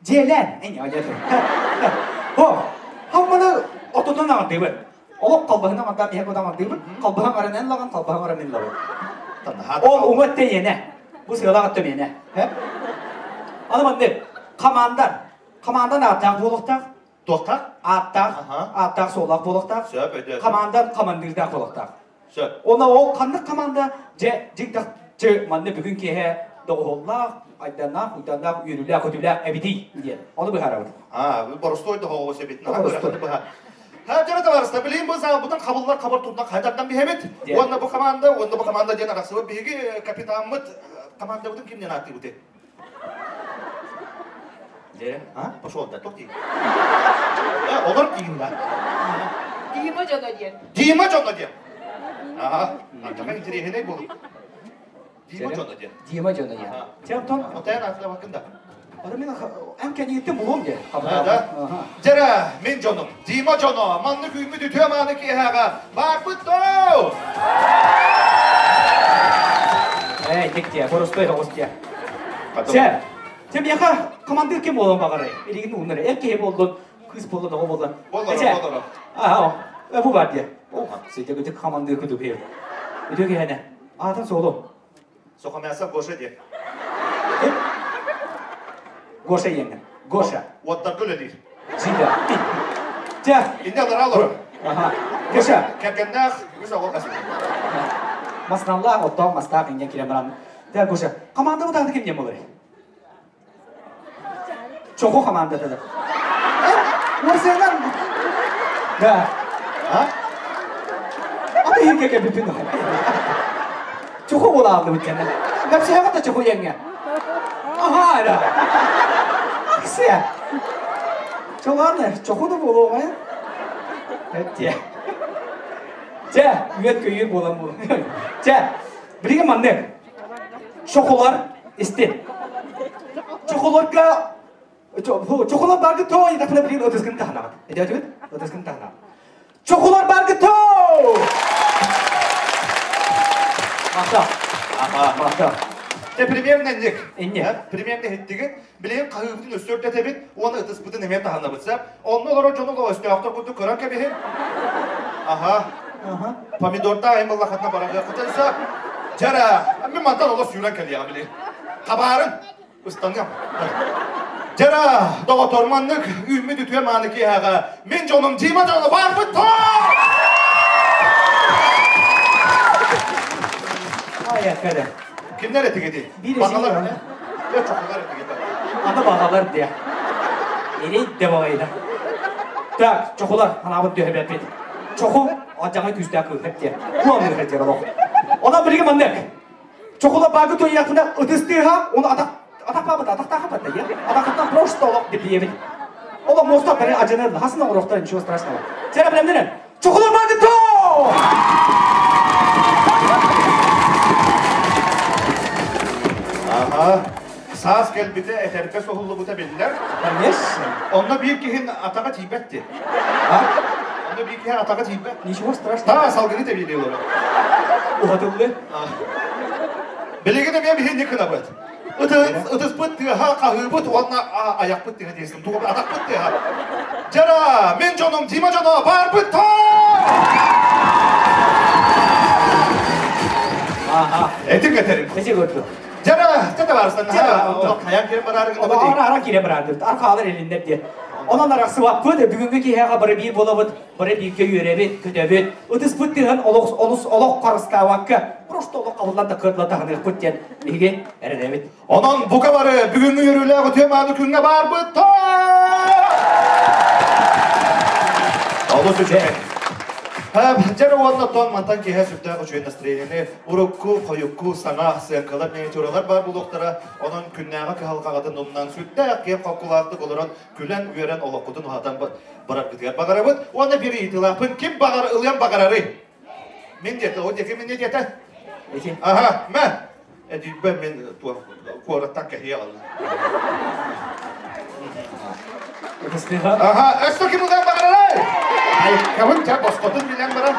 Желән, әйне алят. Хо, хамманы ототон аңдыбы. Олок калбаһына аңдап, яһ кодан аңдыбы. Калбаһын аранан лаган, калбаһын аранан лаган. Ол уҥа өттө иэнэ. Бу сыалаах өттө миэнэ. Аны маннык, команда. Командан ааттаах буолуохтаах. Туохтаах? Ааттаах, ааттаах суоллаах буолуохтаах. Сөп, өйдөөтүм. Командан командирдаах буолуохтаах. Сөп. Онно ол ханнык команда дьэ дьиҥ-чахчы манна бүгүн киэһэ доҕуһуоллаах, айданнаах, уйданнаах, үөрүүлээх, көтүүлээх эбитий диэн. Ону быһаарабыт. А, боростуой доҕоҕус эбит. Быһа. Дьэ, товарищтар, билигин бу саалбытын хабыллар хабыр турна хайдардан биһэбит. Уонна бу команда, уонна бу команда диэн арахсыбыт. Биһиги капитаммыт командабытын кимнен ааттыыбыт? Дьэ. А, пошел да, тох дии. Олор диин да. Дима дьоно диэн. Дима дьоно диэн. Ага, антака интэриэһинэй буолуп. Дима дьоно диэн. Дима дьоно диэн. Чэ, онтон Отайан ааттабаккын да. Ары мен эн кэнниттэн булуом дии. Да. Дьэрэ, мин дьонум, Дима дьоно, маннык үүммүт үтүө мааны киэһэҕэ баарбыт доо! Эй, тик боростой оҕус дии. Чэ, чэ миэхэ командир ким буолан баҕарай? Илигин ууннар. Эр киһи буоллун, кыыс буоллун, оҕо буоллун. Боллоро, боллоро. Аа, бу бар дии. Ох, сидя командир күтүк киһи. Үтүө киһине. Аатын суолу. Сухомясов Гоша диэн. Гоша иэннэ. Гоша. Уоттарга үлэлиир. Сида. Чэ. Инде алара олорор. Аха. Гоша. Кэргэннээх үс оҕо касыт. Масналлаах, оттоох, мастаах инген кирен баран. Тэ Гоша. Команда бутааты ким диэн болар? Чоху командата да. Уорсыанан. Да. А? Аты хирге кэбиппин. Чоху буолаалды бүткенне. Кэпсэҕэ да чоху иэҥҥэ. Аха да. Аксия. Чолааны, чоху да буолуоҕа. Эттиэ. Чэ, үөт көйүүр буолан бу. Чэ, билигин маннык. Чохулар истин. Чохуларга Чохулар баргы тоо етақына билигин ытыскын таһынаҕыт. Эдээтибит? Ытыскын таһынаҕыт. Чохулар баргы тоо! Махта. Аха. Махта. Те примерно ник. Инне. Примерно хиттигин. Билигин хаһыыбытын өссөрдөтэбит, уонна ытыспытын эмиэ таһынабыт. Сап. Онно олорор дьону өстөөхтөр курдук көрөн кэбиһин. Аха. Помидорда айымыллахатына барарыаххытын сөп. Дьара, мин мантан олус сүүрэн кэлиэҕим били. Хабаарын ыстаныам. Дьара, доҕотор, маннык үүммүт үтүө мааны киэһэҕэ мин дьонум Дима дьоно барбыт Ай, аккада. Кимнер этигити? Баҕалар. Э, чохолар этигити. Аны баҕалар диэ. Эрей де баҕайда. Так, чохулар, анаабыт түһэбэппит. Чоху адьаҥа күүстээх кыыһыр диэн. Куамныыр диэн олох. Онон билигин маннык. Чохула баагы туйяхына ытыс тыаһа, оны атах атах баабыт, атахтааха батта я. Атахтан просто олох диплиебит. Олох моста бары ажаны хасына орохтар ничего страшного. Сера билемнен. Чохула баагы то! Аха. Саас кэлбитэ этэргэ соһуллубута биллэр. Конечно. Онно биир киһин атаҕа тиийбэт дии. А? Онно биир киһи атаҕа тиийбэт. Ничего страшного. Та салгыны тэбиилии олорор. Уһатыллы. Билигин эмиэ биһи кынабыт. Ытыспыт тыаһа, хаһыыбыт уонна айахпыт тыаһа диэсин. Тугу атахпыт тыаһа. Дьара, мин дьонум, Дима дьоно, барбыт Аха. Этик этерим. Эти көрдү. Дьара, тete барыстан. Хайан кире барар Ара ара кире барар. Арқалар элиннер диye. Онон арахсыбаппыт, бүгүҥҥү киһиэхэ бары биир буолабыт, бары бииргэ үөрэбит, көтөбүт. Ытыспыт тыһан олох олус олох харыстаабакка, просто олох қабыллан да кыатла таһыныахпыт диэн биһиги эрэнэбит. Онон бука бары бүгүҥҥү үөрүүлээх үтүө мааны күҥҥэ барбыт. Олус үчүгэй. Дьэр уонна тон мантан киһи сүрдээх үчүгэй настроениены урукку, хойукку, саҥа сыаҥкалар, миниатюралар баар буолуохтара. Онон күннээҕи кыһалҕаҕытын умнан сүрдээх киэҥ хоккулаахтык олорон күлэн-үөрэн олоххутун уһатан бараргытыгар баҕарабыт. Уонна биир ыйытыылаахпын ким баҕар ылыан баҕарарый? Мин диэтэ, ол диэки мин диэтэ. Аха, мэ. Эдийбэ мин куораттан кэһиэ алла. Аха, өссө ким ылыан баҕарарай? Айкабын ча босхотун билэн баран.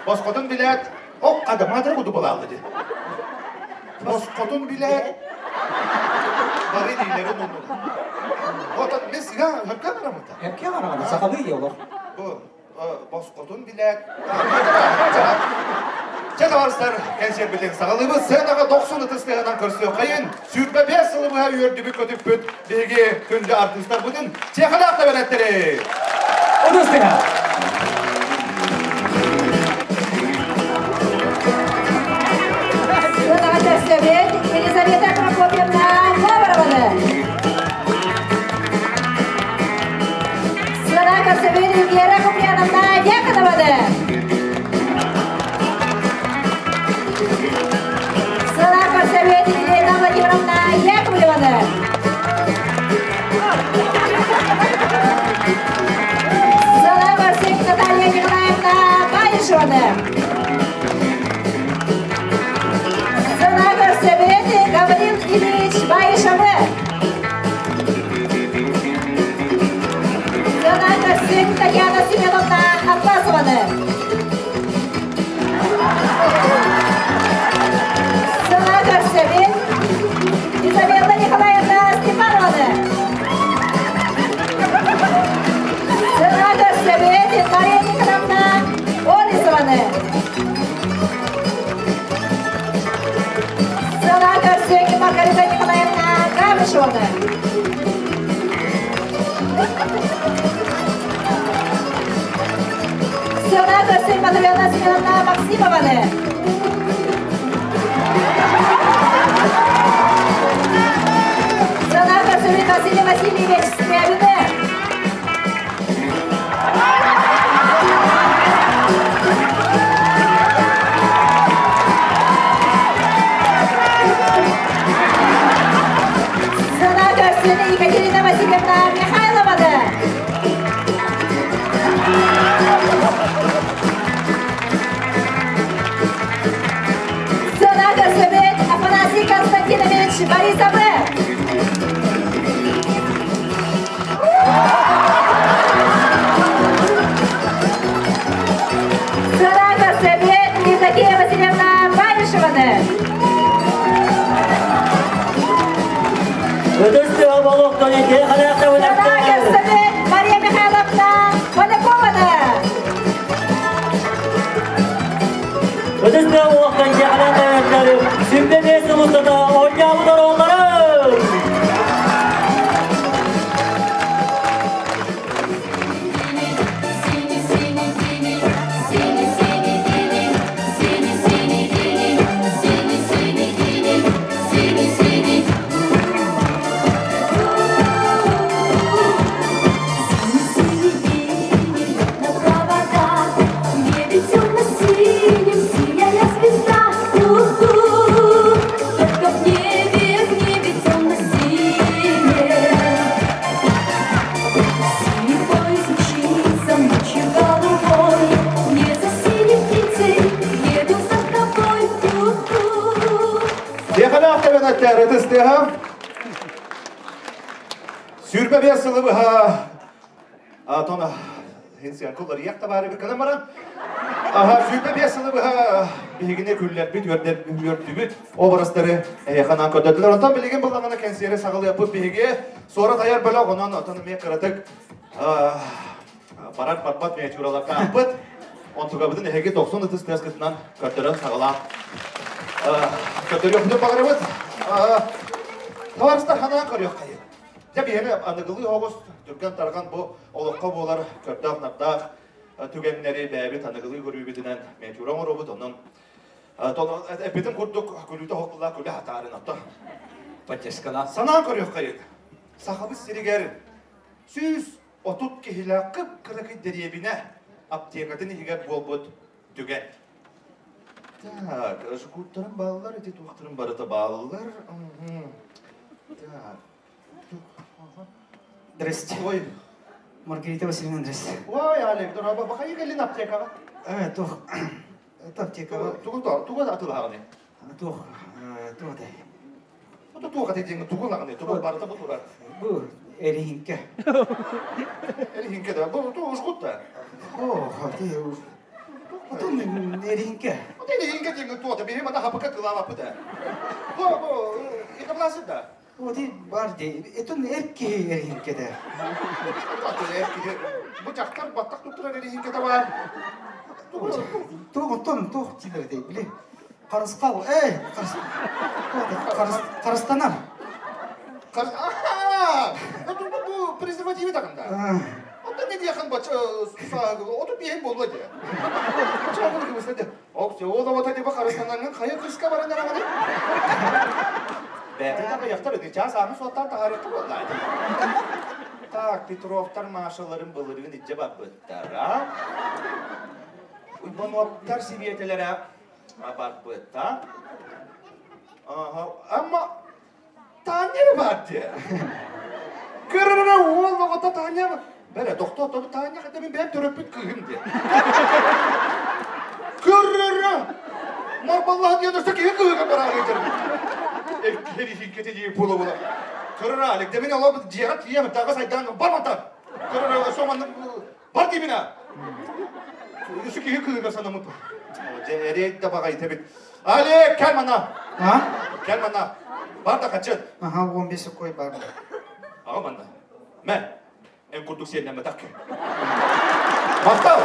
Босхотун билээт, ок адамаатыр куду балаалды ди. Босхотун билээт, бары илиилэрин уннулар. Отон мен сыга хөккө барамыта. Хөккө барамыта, сахалыы олох. Бу босхотун билээт. Чэ, Товарыстар кэнсиэрбитин саҕалыыбыт. Сценаҕа дохсун ытыс тыаһынан көрсүөххэйин. 25 сылы быһа үөрдүбүт көтүппүт биһиги күндү артыыстарбытын Чехалаах тэбэнэттэри! Ытыс тыаһа! Сыанаҕа көрсөбүт Елизавета Прокопьевна Говорованы. Сыана көрсөбүт Вера Куприяновна Дьяконованы. Сыана көрсөбүт Елена Владимировна Яковлеваны. Сыана көрсөбүт Наталья Николаевна Баишеваны. Сыана көрсөбүт Гаврил Ильич Баишевы. Сыана көрсөбүт Татьяна Семеновна Атласованы. Сыана көрсөбүт Изабелла Николаевна Степанованы. Сыана көрсөбүт Мария Николаевна Олесованы. Сыана көрсөбүт Маргарита Николаевна Габышеваны. Сыана көрсөбүт Матрена Семеновна Максимованы. Сыана көрсөбүт Василий Васильевич Скрябины. Сыана көрсөбүт Екатерина Васильевна Михайлованы. Сыана көрсөбүт Афанасий Константинович Борисовы. Сыана көрсөбүт Евдокия Васильевна Баишеваны. Ытыс тыаһа буолуохтун Техалаах Сыана тэбэнэттэр! көрсөбүт Мария Михайловна Полякованы. Ытыс тыаһа буолуохтун Техалаах тэбэнэттэр! 25 сыл устата оонньообут оруолларын! На проводах в небе темно-синем сияя звезда. У-у, только в небе темно-синем. Синий поезд мчится ночью голубой, не за синей птицей еду за тобой. У-у. Техалаах тэбэнэттэр ытыс тыаһа. 25 сылы быһа Атон хинсиан куллар табары bir канам баран. Аха 25 сылы быһа биһигини күллэрбит, үөрдүбүт образтары ханан көдөдүлөр. Онтон билигин буллаҕына кэнсиэри саҕалыаппыт биһиги суора тайар бөлөх, онон отон эмиэ кыратык барар барбат миниатюраларга аппыт. Онтугабытын эһиги 90 ытыс тыаскытынан көрдөрөн саҕалаан көрдөрүөхпүтүн баҕарабыт. Товарыстар ханаан көрүөххэйин. Дьэ биһиги аныгылыы оҕус түргэн тарҕан бу олоххо буолар көрдөөх-нардаах түгэннэри бэйэбит аныгылыы көрүүбүтүнэн миниатюра оҥоробут. Онон эппитим курдук күлүүтэ хокуллаа күлэ хатаарын отто. Поддержкалаах. Санаан көрүөххэйин. Сахабыт сиригэр 130 киһилээх кып-кыракый дэриэбинэ аптекатын иһигэр буолбут түгэн. Так, жгуттарым бааллар, ити туохтарым барыта бааллар. Так. Здрасте. Ой. Маргарита Васильевна, здрасте. Ой, Олег, дорога, бахайы кэллин аптекаҕа? Туох, это аптекаҕа. Тугу тугу атылаҕыны? Туох, туох дай. Бу туох атыдиҥ тугу лаҕыны, тугу барыта бу турар. Бу эрихинке. Эрихинке да, бу ту ушкут да. О, ты Потом эрихинке. Вот эрихинке диҥ туота, биһи мана хапыка кылаабаппыт да. Бу бу икабласы да. Вот и бар де, это эрки эрихинке да. Бу дьахтар баттах туттарар эрихинке да бар. Туох, тон, туох тилер де, били. Харысхал, эй, харыстанар. Бу презервативы тагында. Онтон не диэхэн бач оту биэһин буолла дии. Ок, ол оҕото диба харыстанаҥҥын хайа кыска баран эрэҕиний? Бэйэтэ да аҕыйахтар ити чаас ааны суоттаан таһаарыахха буолла. Так, Петровтар Машаларын былырыын илдьэ барбыттара. Уйбануоптар сибиэтэлэрэ барбыта. Ама Таня эрэ баар дии. Көрөрө уол оҕото Таня Бэрэ, тохтоо, тону Таня хата мин бэйэм төрөппүт кыыһым диэн. Көрөрө! Марбаллаһа диэн өссө киһи кыыһыгар бараары ыытарбыт. Эркиһэр дии буола-буола. Көрөрө, Алик, дэмин олох дьиэҕэ тиийэм, таҕа сайдаан бар мантан. Көрөрө, өссө маннык бар диибин а. Өссө киһи кыыһыгар санаммыт. Дьэ, эрэй да баҕайыта эбит. Алик, кэл манна. А? Кэл манна. Бар да хачын. Ага, 15 кой бар. Ага манна. Мэ, эн курдук сиэннэммэтэх киһи. Махтал!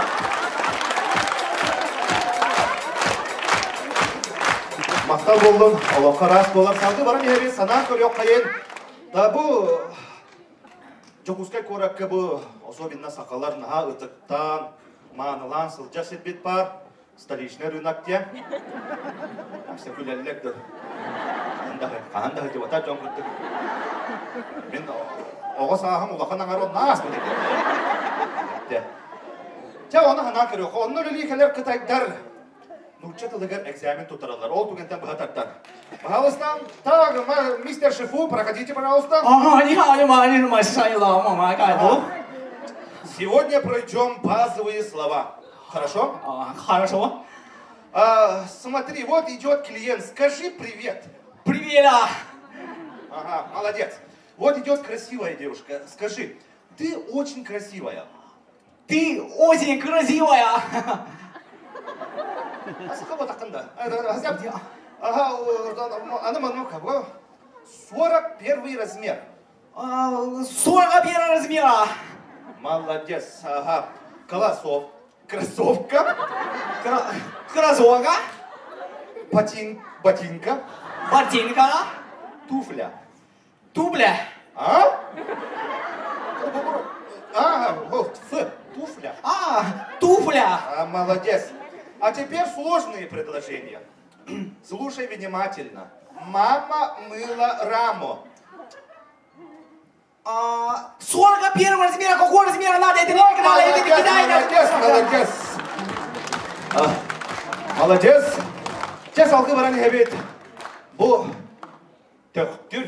Махтал буоллун, олоххо ыраас буолар салгыы баран иһэбин, санаан көрүөххэйин. Да бу Дьокуускай куоракка бу особенно сахалар наһаа ытыктаан, маанылаан сылдьар сирбит баар. Столичный рынок диэн. Все күлэллэр да. Хаһан да сылдьыбатах дьон курдук. Мин оҕо сааһым улахан аҥара онно ааспыт этэ. Чэ, ону санаан көрүөххэ. Онно үлэлии кэлэр кытайдар нуучча тылыгар экзамен туттараллар. Ол түгэнтэн быһа тардан. Пожалуйста, так, мистер Шифу, проходите, пожалуйста. Ага, не Сегодня пройдем базовые слова. Хорошо? Хорошо. А, смотри, вот идет клиент. Скажи привет. Привет. Ага, молодец. Вот идет красивая девушка. Скажи, ты очень красивая. Ты очень красивая. Ага, 41 размер. 41 размера. Молодец, ага. Колосов. Кроссовка. Кроссовка. Ботинка. Ботинка. Туфля. Тубля. А? А, вот, Ф, туфля. А, туфля. А, молодец. А теперь сложные предложения. Слушай внимательно. Мама мыла раму. А, 41 размера, какого размера надо? Это не надо, это не кидай. Молодец, молодец. Молодец. Чэ салгыы баран иһэбит. Бу Төхтүр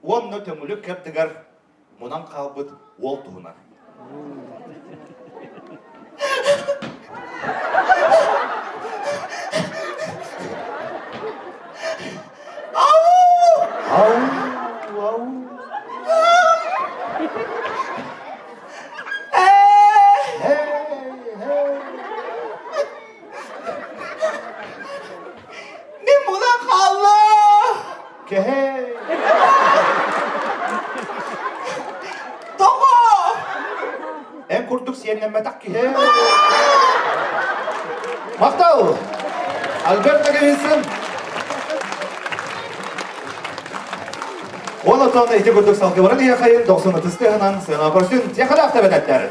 уонна Төҥүлү кэрдигэр мунан хаалбыт уол туһунан. Ау! Ау! Мин мунан хааллым! Кэһэй! Тоҕо? Эн курдук сиэннэммэтэх киһи. Махтал! Альберт Наговицын. Ол отон ити курдук салгыбарын иһэхайын 90 тыһынан сыана көрсүн техалаах тэбэнэттэр.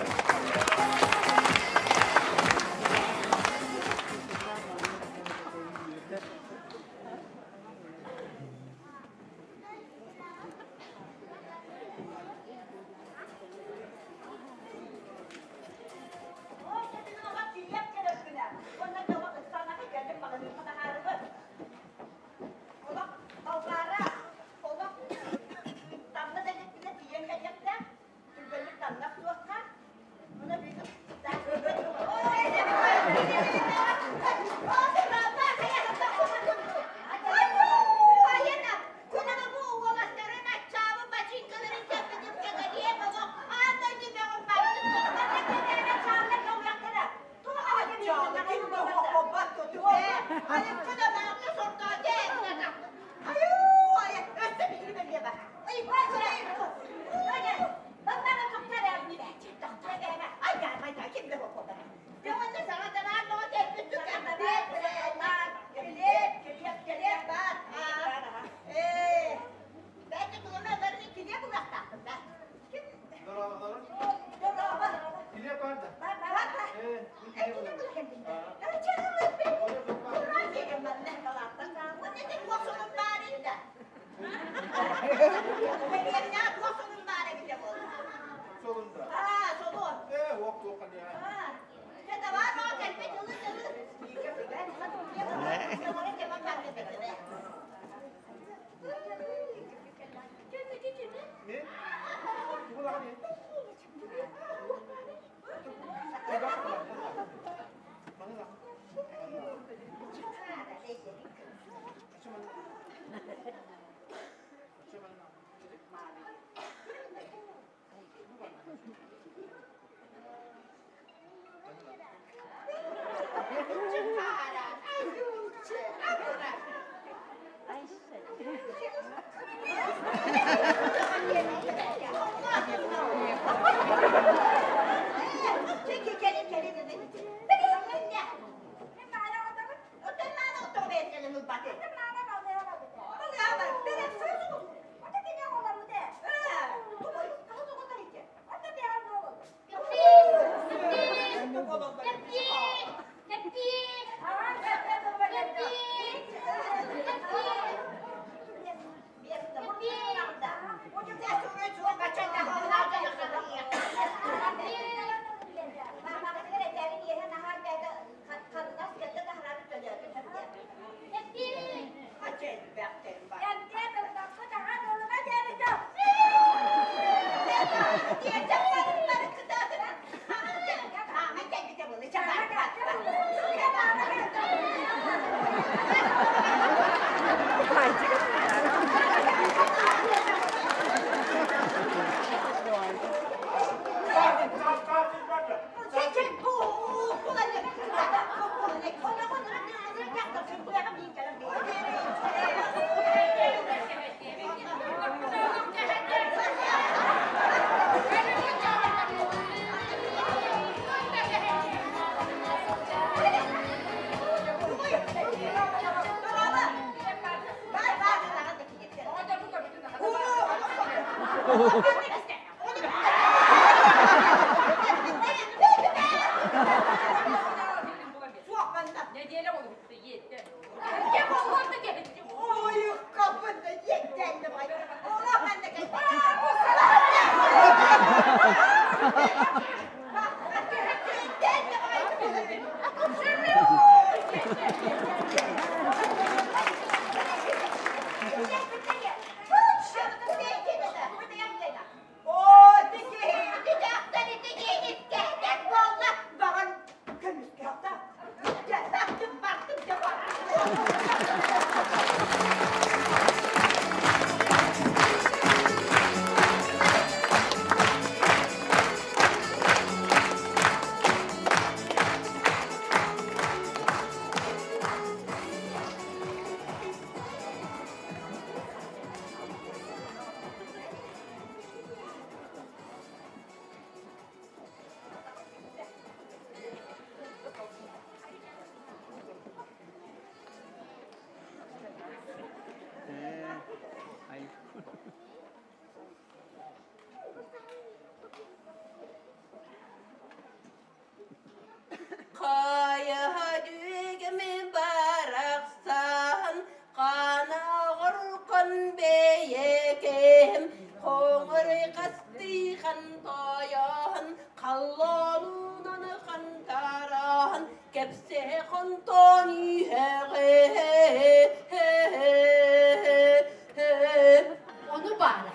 Ону баара.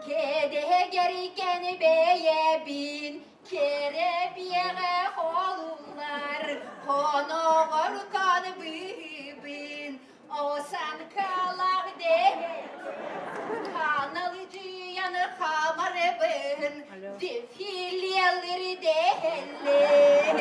Кэдэһэ бэйэбин, кэрэ биэҕэ холуллар, хоноҕор быһыбын, осан калах дэһэ, ханалыдьыйан хамарбын, дефилелер дэһэллэр.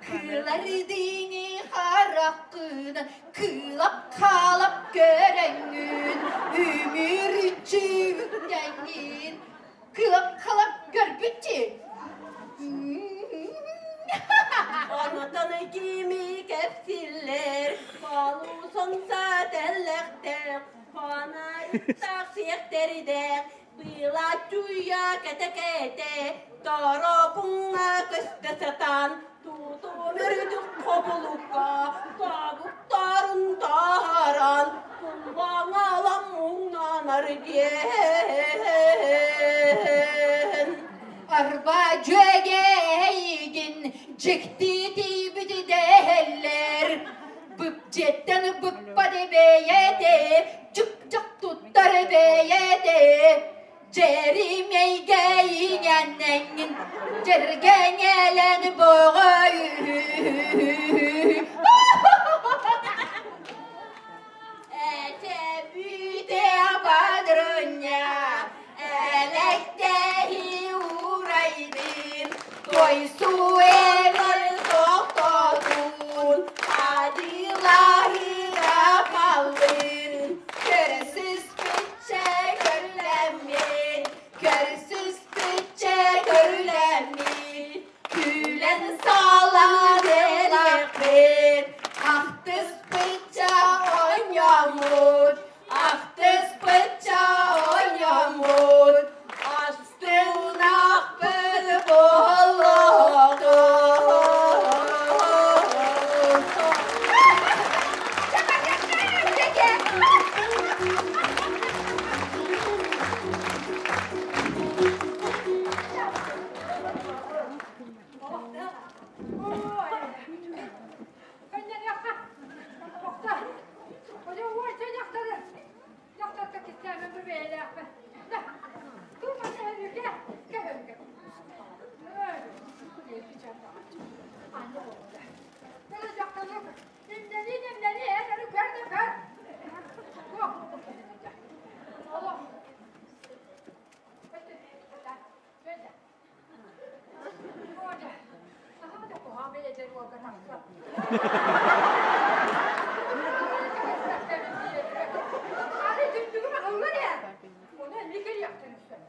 Кылардыҥы хараххын, кылап халап көрөҥҥүн, үмүрүччү үктэҥҥин, кылап халап көрбүтчү. Онотон кими кэпсиллэр, холусон сателлэхтэх, хонарыттах сиэхтэридэх, была чуйа кэтэ-кэтэ, торопуҥҥа көстө сатаан, тутум үрдүк хобулукка, тобуктарын таһаран, куллаҥалам муҥнанар диэн. Арба дьүөгэйигин дьикти тиийбит дэһэллэр. Быпдьиэттэн быппат бэйэтэ, дьук-дьах туттар бэйэтэ. Дьэримэйгэ иҥэнэҥҥин, дьэргэҥэлэн боҕой. Эчэ бүтэ бадрынньа, Остуолга тахса. Аны түннүгүм аһыллар ээ. Ону эмиэ кэлиэхтэрин сөп.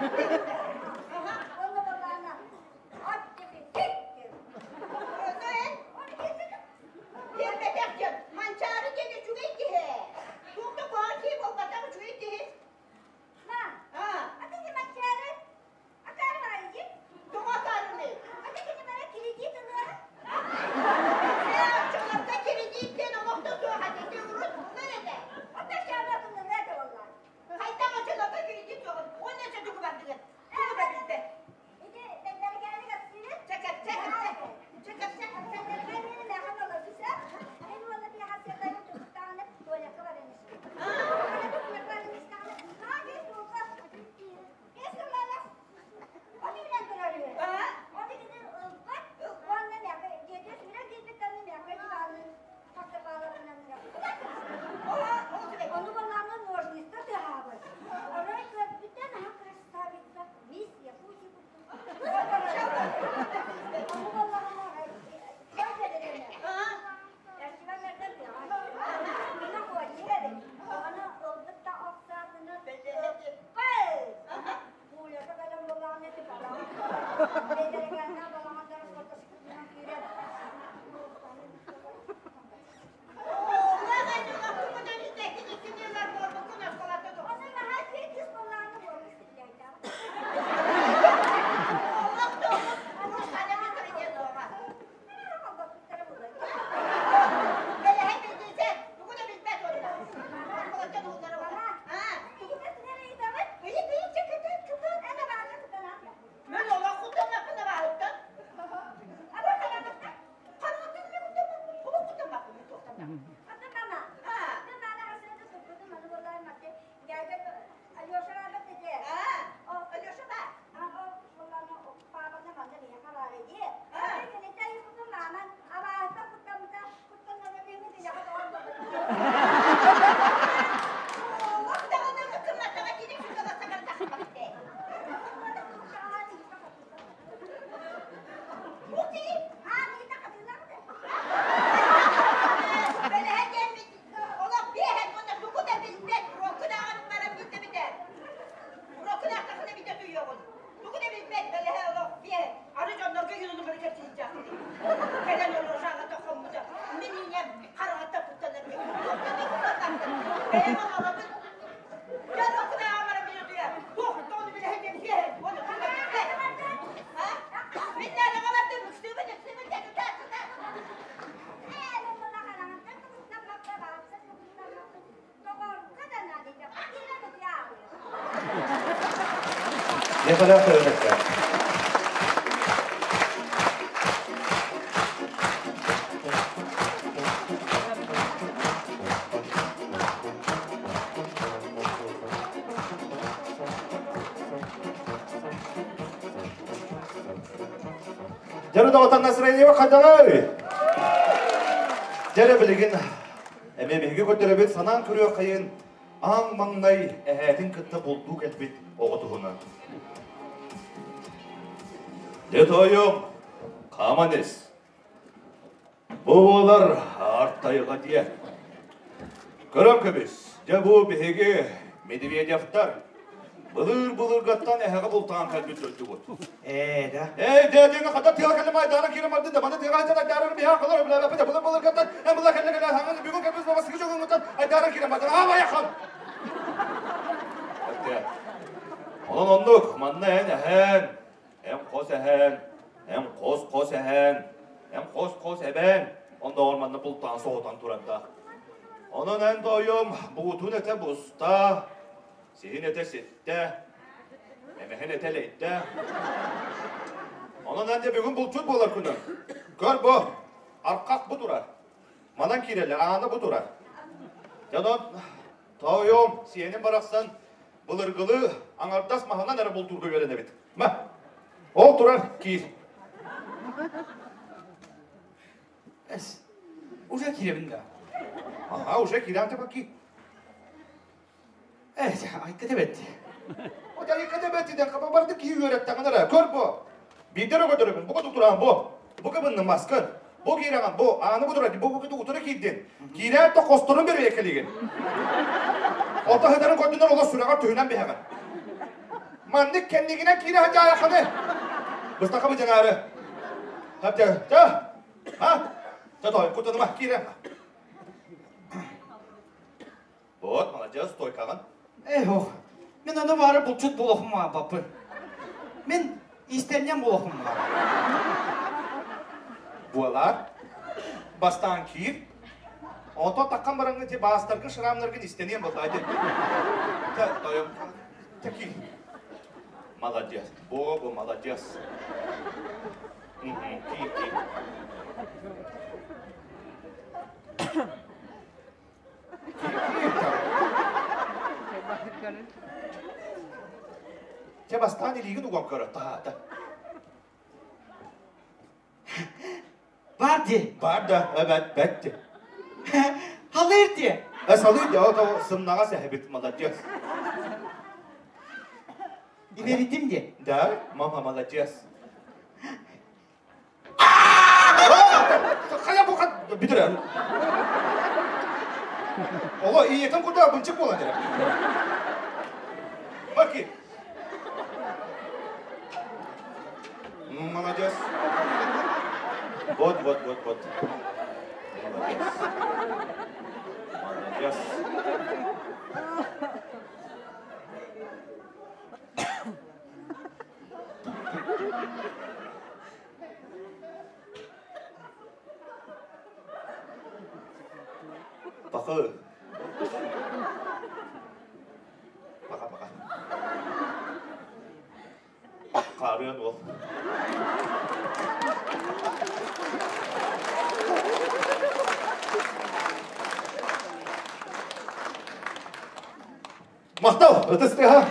Онно балаана от дефицит. Биэрбэтэх дьон, Манчаары диэн үчүгэй киһи. Туох да куһаҕан киһи буолбатах үчүгэй киһи. Ма, а ты не Манчаары? Акаары баҕайы Тоҕо акаарыный? А ты кини бара кредит ылыа? Ээ, оччолорго кредит диэн олох да суох этэ. Ити урут булар этэ. Оттон шаба кыллыга этэ буолла. Хайдах оччолорго кредит суоҕун? Уонна өссө бардыгын. Тугу да билбэт. Ити бэннэргээни кэпсиир. Чэ, кэпсэ, кэпсэ. Чэ, кэпсэ. Бэннэргээни мээхэн олордуса. Эн уолла биэхасыатайын туттаҕына туалекка баран истэ. Туалекка баран истэҕинэ, аа, бес суолга бес сыллаах От иһинэн турар үһү. От иһинэн ылбат уонна мээхэ дьиэтэ сүрэ киирбит мээхэ диванын хастапааларынан Ону балаҕан ножница тыаһаабыт. Арай көрбүтэ наһаа красавица, мисс Якутия курдук. Ону балаҕан Николай Федорович. Дьэрэ доҕотон настроениеба хайдаҕай? Дьэрэ билигин эмиэ биһиги көрдөрөбүт санаан көрүөххэйин аан маҥнай эһээтин кытта бултуу кэлбит оҕо туһунан. Дьэ тоойуом, хааман ис. Бу буолар аар тайҕа диэ. Көрөн көбүс, дьэ бу биһиги Медведевтар былыр-былыргаттан эһэҕэ бултаан кэлбит дойдубут. Ээ, да. Эй, дээдиҥэ хата тыаҕа кэллим айдаана киирэн бардын да, маны тыаҕа айдан айдаарар биһаа халар билээбэппит былыр-былыргаттан эн була кэллэ кэлэ хаҥан бүгүн кэлбит баба сыгы дьоҥҥуттан айдаара киирэн бардын аама айахан. Онон оннук, манна эн эһээн, эн хос эһээн, эн хос-хос эһээн, эн хос-хос эбээн, оннооҕор манна бултаан соһутан турардаах. Онон эн тоойуом буутун этэ буста, сиһин этэ ситтэ, эмэһин этэ элэйдэ. Онон эн дьэ бүгүн булчут буолар күнүҥ. Көр бу, арках бу турар. Манан киирэллэр, аана бу турар. Дьэ онон тоойуом, сиэним барахсан былыргылыы аҥардас маһынан эрэ бултуурга үөрэнэбит. Ма, ол турар киир. Эс, уже киирэбин да? Ага, уже киирэн тэпэ киир. Э, айка бэт. О, айка бэт ден хаба барды киһи үөрэттаҕын эрэ. Көр бу. Биирдэр өгөдөрөбүн, бу кутук бу. Бу кыбынны маскын. Бу киирэҕин, бу ааны бу турар, бу бу утары киирдин. Киирээт да хосторун бэрийэ кэлигин. Ото хытарын көрдүнэр олор сүрэҕэр түһүнэн биһэҕин. Маннык кэннигинэн киирэ сылдьаайаххыны. Быстахха быдьаҥаары. Хап, чэ, чэ. А? Чэ, той, кутаныма, киирэ. Вот, молодец, стойкаҕын. Эй, ох, мин аны баары булчут буолуохум баппын. Мин истэнньэм буолуохум баар. Буолар. Бастаан киир. Онтон таххан бараҥҥын те баастаргын, шрамнаргын истэниэн буолла. Тойом, киир. Молодец. Бо, молодец. Киир, киир. Чэ, бастаан илиигин уган көрө, таһаата. Бар дии. Бар да, эбэт, бэт дии. Халыыр дии. Э, салыыр дии, ото сымнаҕас эһэбит, молодец. Имэритим дии. Да, мама молодец. Хайа бу бүтүрэ. Ого, ийэтин курдук бынчык буолан эрэ. Баки. Молодец. Вот, вот, вот, вот. Молодец. Молодец. Бакы. Бака бака. Хаарыан уол. Махтал, ытыс тыаһа.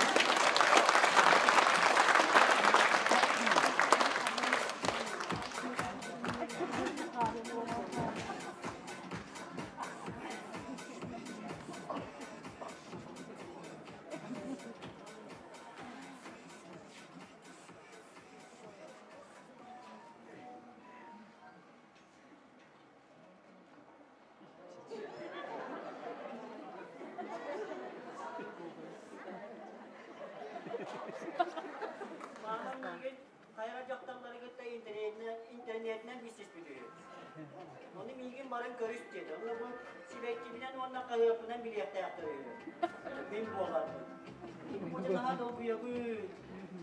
Маамам миигин хайа дьахталлары кытта интернетинэн билсиспит үһү. Ону миигин баран көрүс диэтэ. Онно бу сибэккибинэн уонна хаһыаппынан билиэхтээхтэр үһү. Мин буоларбын. Бу наһаа долгуйабын.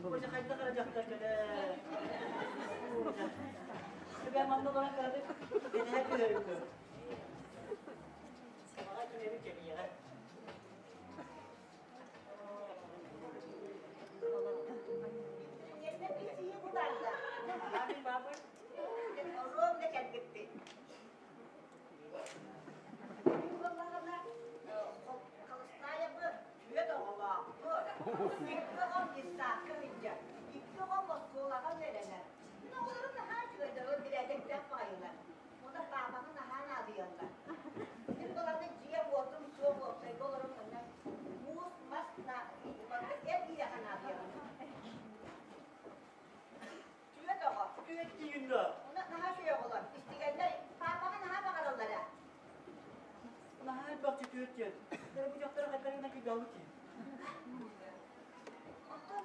Бу хайдах эрэ дьахтар кэлэр. Сүбэ манна олорон кыратык бэтэһэ түһэрим көр. Саҥаҕа кимэбит кэлиэҕэ. Оруом да кэлбиппит. Холустаайабы түөрт оҕолоохпут. Икки оҕом детсадка сылдьар, икки оҕом оскуолаҕа үөрэнэр. Мин оҕолорум наһаа үчүгэйдэр, ол бирээдэктээх баҕайылар. Уонна паапаны наһаа наадыйаллар. Мин баланы дьиэм-уотум суох уопсайга олорон манна муус, мас маннык эр киһиэхэ наадыйабын. Түөрт оҕо. Түөрт диигин дуо? Уонна наһаа үчүгэй оҕолор. Истигэннэр паапаҕа наһаа баҕараллара. Наһаа элбэх түөрт диэн. Бу дьахтар хайдах гына кыйдаабыт дии. Оттон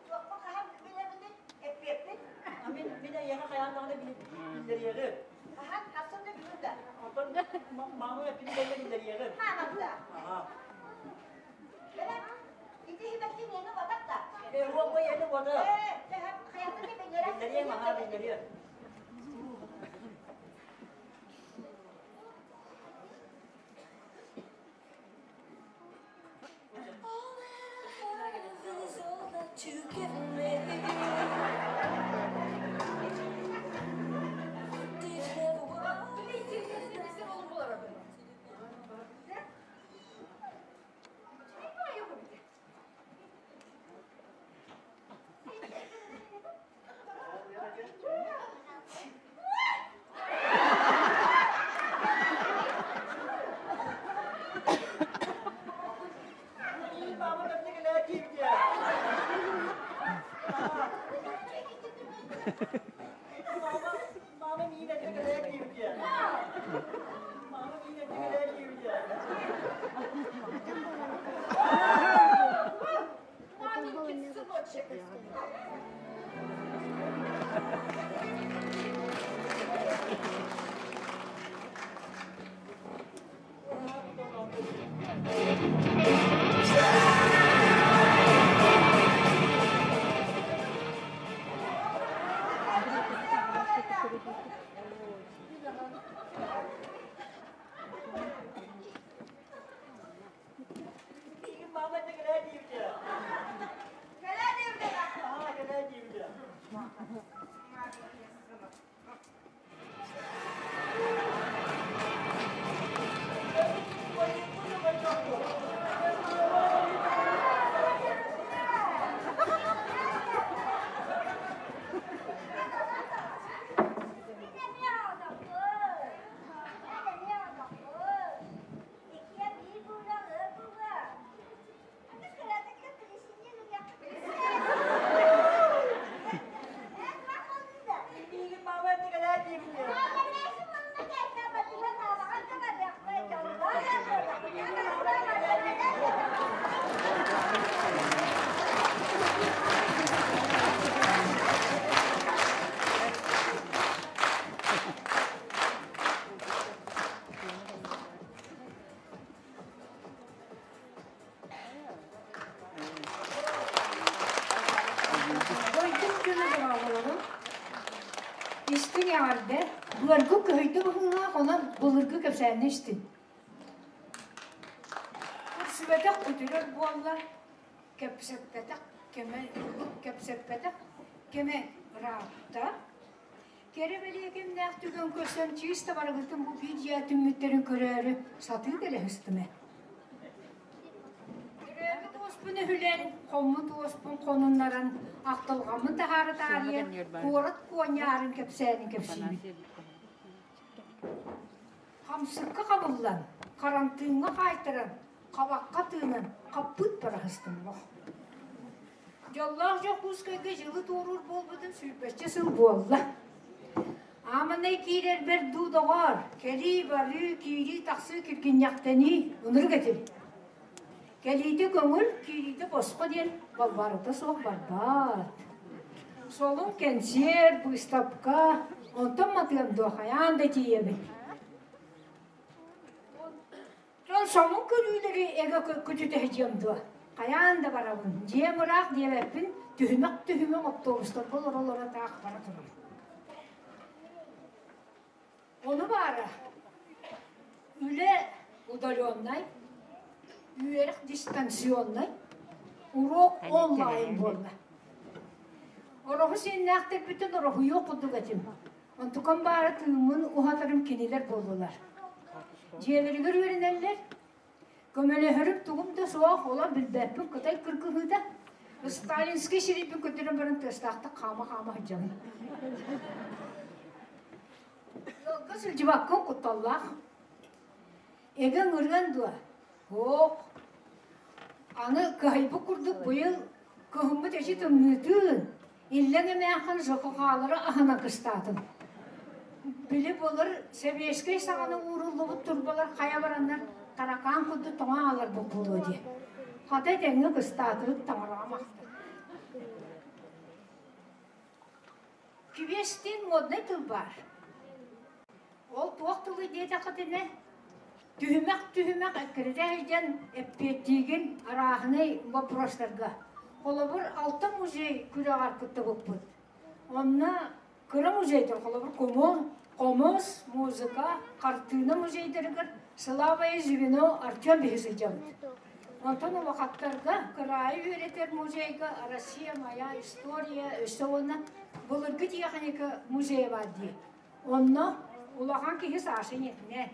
туохха хаһан билэбиний? Эппиэппит? А мин мин эйиэхэ хайаан даҕаны биллэриэҕим. Хаһан? Хассын да бүгүн да. Оттон маама эппитин кэннэ биллэриэҕим. Маамам да. Аха. Бэрэ, ити иһибэкки миэнэ уотак да. Э, уол эйиэнэ уота. Э, хайатын да биллэрэ. Биллэриэм, аха, биллэриэм. кэлээ диэбитэ. Кэлээ диэбитэ. Аа, кэлээ диэбитэ. Миигин маама эрдэ кэлээ диэбитэ. Дойдум дьоно дорооболорун. Истиҥ эҕэрдэ. Быаргы көһүйдэ быһыылаах, онон былыргы кэпсээннэ истин. Көрсүбэтэх үтүрэр буолла, кэпсэппэтэх кэмэ кэпсэппэтэх кэмэ ыраатта. Кэрэ бэлиэ кэмнээх түгэн көрсөн чыыс табарыгытын бу видео түммүттэрин көрөөрү сатыы кэлэ сыстым ээ. Төрөөбүт уоспун өһүлэн, хоммут уоспун хонуннаран, ахтылҕаммын таһаара таарыйа, куорат куонньаарын кэпсээнин кэпсиибин. Хамсыкка хабыллан, харантыыҥҥа хаайтаран, хабахха тыынан хаппыт бараһыстым олох. Дьоллоох Дьокуускайга дьылы туоруур буолбутум сүүрбэччэ сыл буолла. Ааманай киирэрбэр дуу доҕоор, кэлии-барыы, киирии-тахсыы киргинньэхтэнии ынырык этим. Кэлиитэ көҥүл, киириитэ босхо диэн балбаарата суох барбат. Солун кэнсиэр, быыстапка, онтон матыам дуо хайаан да тиийэбин. Дьон сонун көрүүлэри эгэ көтүтэ сылдьыам дуо? Хайаан да барабын, дьиэм ыраах диэбэппин, түһүмэх-түһүмэх оптуобустарга олоро-олоро таах бара турабын. Ону баара, үлэ удаленнай, үөрэх дистанционнай, уруок онлайн буолла. Ороһу сиэннээхтэрбиттэн ороһуйуох курдук этим. Онтукам баара тыыммын уһатарым кинилэр буоллулар. Дьиэлэригэр үөрэнэллэр. Көмөлөһөрүм тугум да суох, олор билбэппин кытай кыргыһыыта. Сталинский сирийбин көрдөрөн баран тыастаахтык хаама-хаама сылдьабын. Ыалга сылдьыбаккын кутталлаах. Эгэ ыҥырыан дуо? Суох. Аны кыһайбыт курдук быйыл кыһыммыт эчи тымныытын, иллэҥ эмээххин ЖКХ-лары аһынан кыстаатым. Били былыр сэбиэскэй саҕана ууруллубут турбалар хайа бараннар таракаан курдук тоҥо хааларбыт буолуо дии. Хата этэҥҥэ кыстаатыбыт таҥараҕа махтал. Квестин моднай тыл баар. Ол туох тылый диэтэххитинэ, түһүмэх-түһүмэх эккирэтэ сылдьан эппиэттиигин арааһынай боппуруостарга. Холобур, алта музей күрэҕэр кыттыбыппыт. Онно кыра музейдар, холобур, хомус, музыка, хартыына музейдарыгар Слава звено Артем биһи сылдьабыт. Онтон улахаттарга кыраайы үөрэтэр музейга Россия моя история өссө уонна былыргы тиэхиньикэ музейа баар дии. Онно улахан киһи Саша ийэтинэ.